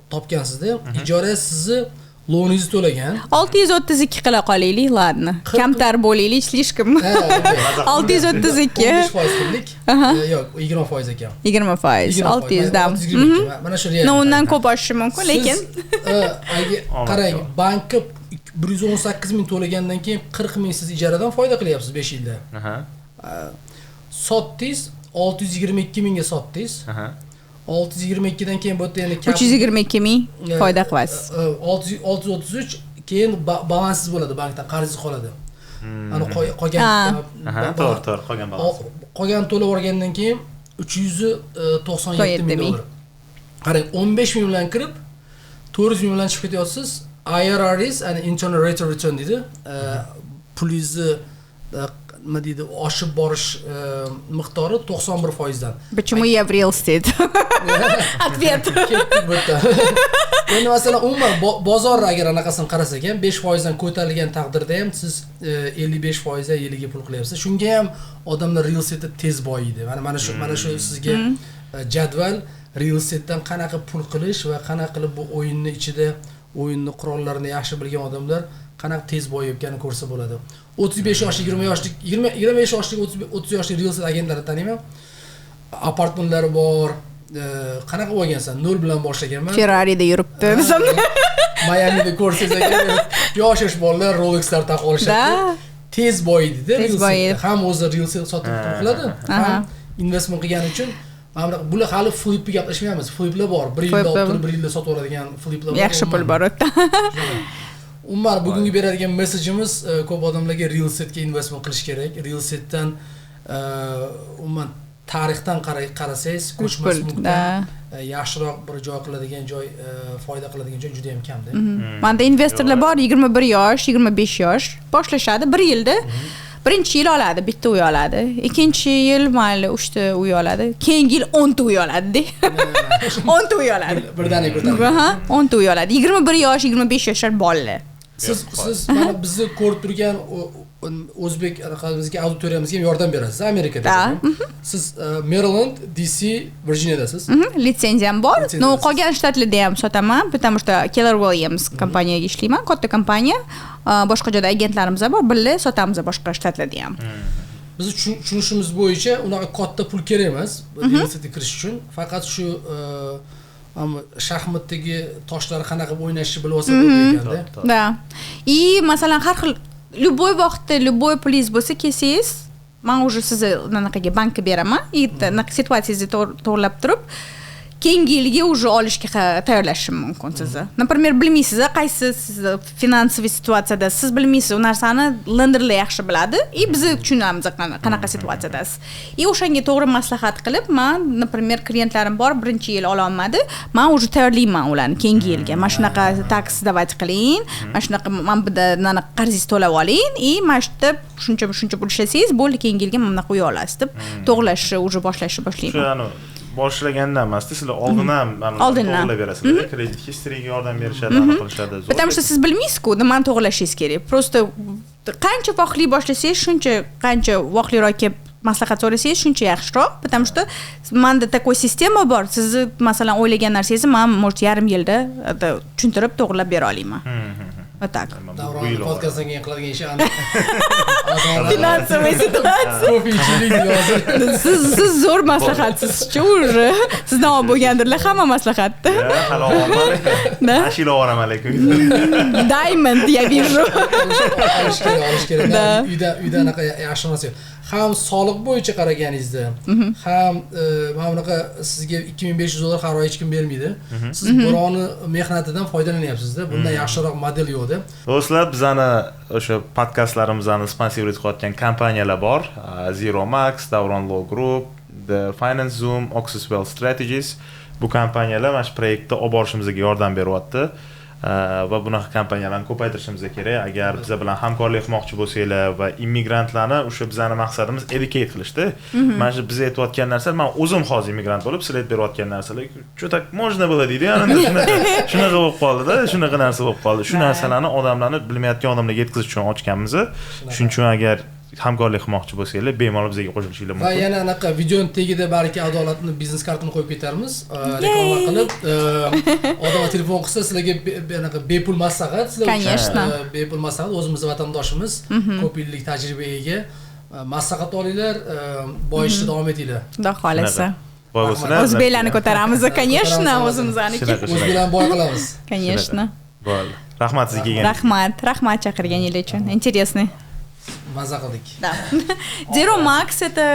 topgansizda. Ijara sizni loaningizni to'lagan. 632 qila qolaylik, ладно. Kamtar bo'laylik, слишком. Ha, okey. 632. 15 foiz qildik. Yo'q, 20 foiz ekan. 20 foiz, 20 600 dan. 622. Mana shu real. Но, undan ko'p oshishi mumkin, lekin Siz, Omad qarang, yo'q. bankka 118 ming to'lagandan keyin 40 ming siz ijaradan foyda qilyapsiz 5 yilda. Sotdingiz, 622 mingga sotdingiz. 622 dan keyin bu yerda endi 322 ming foyda qilasiz. 633, keyin balansiz bo'ladi, bankdan qarzingiz qoladi. Ani qolgan To'g'ri, qolgan balans. Qolgan to'lab olgandan keyin 397 ming ming. Dollar. Qarang, 15 ming bilan kirib, 400 ming bilan chiqib ketyapsiz. IRR'ingiz, ya'ni internal rate of return deydi. Pulingizni nima deydi, oshib borish miqdori 91 foizdan. Почему я в real estate? Ответ. Ketdik bu yerdan. Endi masalan, umuman bozor agar anaqasini qarasak ham, 5 foizdan ko'tarilgan taqdirda ham siz 55 foizdan yiliga pul qilyapsiz. Shunga ham odamlar real estate tez boyiydi. Mana shu sizga jadval, real estatedan qanaqa pul qilish va qanaqa qilib bu o'yinni ichida o'yinni qurollarini yaxshi bilgan odamlar qanaqa tez boyayotganini ko'rsa bo'ladi. 35 yoshlik, 20 yoshlik, 20 25 yoshlik, 30 yoshlik real estate agentlarini taniyman. Apartmanlari bor. Qanaqa bo'lgansan? Nol bilan boshlaganman. Ferrari'da yuribdi desam. Mayamida ko'rsangiz agar, yosh yosh bolalar Rolexlar taqib olishadi. Да. Tez boyiydi-da Tez real estate. boyiydi. Ham o'zi real estate sotib pul qiladi, ham investment qilgani uchun. Mana bunaqa, bular hali flipni gaplashmayapmiz. Fliplar bor. Bir yilda Fliplar olib turib, bir yilda sotib oladigan fliplar bor. Yaxshi pul bor u yerda. Umuman, bugungi beradigan message-imiz ko'p odamlarga real estate'ga investment qilish kerak. Real estate'dan umuman tarixdan qarasangiz, ko'chmas Pul, mulkdan yaxshiroq bir joy qiladigan joy, foyda qiladigan joy juda ham kamda. Manda investorlar bor, 21 yosh, 25 yosh boshlashadi, bir yilda birinchi yil oladi, bitta uy oladi, ikkinchi yil mayli uchta uy oladi, keyingi yil 10 ta uy oladida, 10 ta uy oladi. Birdaniga ko'tarib. Aha, 10 ta uy oladi, 21 yosh, 25 yoshlar bolalar. Siz mana bizni ko'rib turgan o'zbek anaqamizga, auditoriyamizga ham yordam berasiz Amerikada. Да. Siz Maryland, DC, Virginiyadasiz. Litsenziyam bor, но Litsenziyasiz. Qolgan shtatlarda ham sotaman, потому что Keller Williams kompaniyaga ishlayman, katta kompaniya. Boshqa joyda agentlarimiz bor, birga sotamiz boshqa shtatlarda ham. Bizni tushunishimiz bo'yicha unaqa katta pul kerak emas real estate kirish uchun. Faqat shu ammo shaxmatdagi toshlarni qanaqa qilib o'ynashni bilib olsa bo'ladi ekanda. Да, и masalan, har xil, любой vaqtda любой pulingiz bo'lsa, kelsangiz, man уже sizni anaqaga, bankka beraman и anaqa situatsiyangizni to'g'irlab turib, keyingi yilga уже olishga tayyorlashim mumkin sizni. Например, bilmaysiz qaysi sizni финансовый situatsiyada siz, bilmaysiz u narsani, lenderlar yaxshi biladi и biz tushunamiz qanaqa situatsiyadasiz и o'shanga to'g'ri maslahat qilib, man, например, klientlarim bor, birinchi yil ololmadi, man уже tayyorlayman ularni keyingi yilga: mana shunaqa tax сдавать qiling, mana shunaqa, mana bu yerda qarzingizni to'lab oling и mana shu yerda shuncha shuncha pul ishlasangiz bo'ldi, keyingi yilga mana bunaqa uy olasiz deb to'g'irlashni уже boshlashni Shu boshlayman. Anu boshlaganda emasda, sizlar oldin ham mana Oldindan. to'g'irlab berasizlar, kredit historyga yordam berishadi, anaqa qilishadi, zo'r. Потому что siz bilmaysiz-ku nimani to'g'irlashingiz kerak. Просто qancha vaqtli boshlasangiz, shuncha, qancha vaqtliroq kelib maslahat so'rasangiz, shuncha yaxshiroq, потому что manda такой sistema bor, sizni, masalan, o'ylagan narsangizni man, может, yarim yilda это tushuntirib, to'g'irlab bera olaman. Вот так. Bu Davronni yil oladi. Podkastdan keyin qiladigan ishi aniq. Adolat. Финансовая ситуация. Kofe ichaylik hozir. Siz zo'r maslahatsizchi, уже sizdan olib bo'lgandirlar hamma maslahatni. Ya, hali olmadim. Да? Mana shu yil oboraman lekin. Diamond, я вижу. Olish kerak, olish kerak. Да. Uyda anaqa yaxshi narsa yo'q. Ham soliq bo'yicha qaraganingizda, ham mana bunaqa sizga 2500 dollar har oy hech kim bermaydi. Siz birovni mehnatidan foydalanyapsizda. Bundan yaxshiroq model yo'qda. Do'stlar, bizani o'sha podkastlarimizni спонсировать qilayotgan kompaniyalar bor. Zero Max, Davron Law Group, The Finance Zoom, Oxus Wealth Strategies. Bu kompaniyalar mana shu proyektni olib borishimizga yordam beryapti. Va bunaqa kompaniyalarni ko'paytirishimiz kerak. Agar biza bilan hamkorlik qilmoqchi bo'lsanglar va immigrantlarni, o'sha bizani maqsadimiz educate qilishda. Mana shu biz aytayotgan narsa, man o'zim hozir immigrant bo'lib, sizlar aytib berayotgan narsalar, "Что, так можно было?" deydi, yana shunaqa bo'lib qoldida, shunaqa narsa bo'lib qoldi. Shu narsalarni odamlarni, bilmayotgan odamlarga yetkazish uchun ochganmiz. Shuning uchun agar hamkorlik qilmoqchi bo'lsanglar, bemalol bizga qo'shilishinglar Va mumkin. Yana anaqa videoni tagida balki Adolatni biznes kartini qo'yib ketarmiz. Reklama qilib, odamlar telefon qilsa, sizlarga anaqa bepul maslahat sizlar uchun. Конечно. Bepul maslahat, o'zimizni vatandoshimiz, ko'p yillik tajribaga ega. Maslahat olinglar, boyishda davom etinglar. Xudo xohlasa. Boy bo'lsinlar. O'zbeklarni ko'taramiz, конечно, Ko'taramiz. o'zimizniki. Shunaqa, shunaqa. O'zbeklarni boy qilamiz. Конечно. Bo'ldi. Rahmat sizga kelgan. Rahmat, rahmat chaqirganingiz uchun. Интересный. Maza qildik. Да. Zero Max это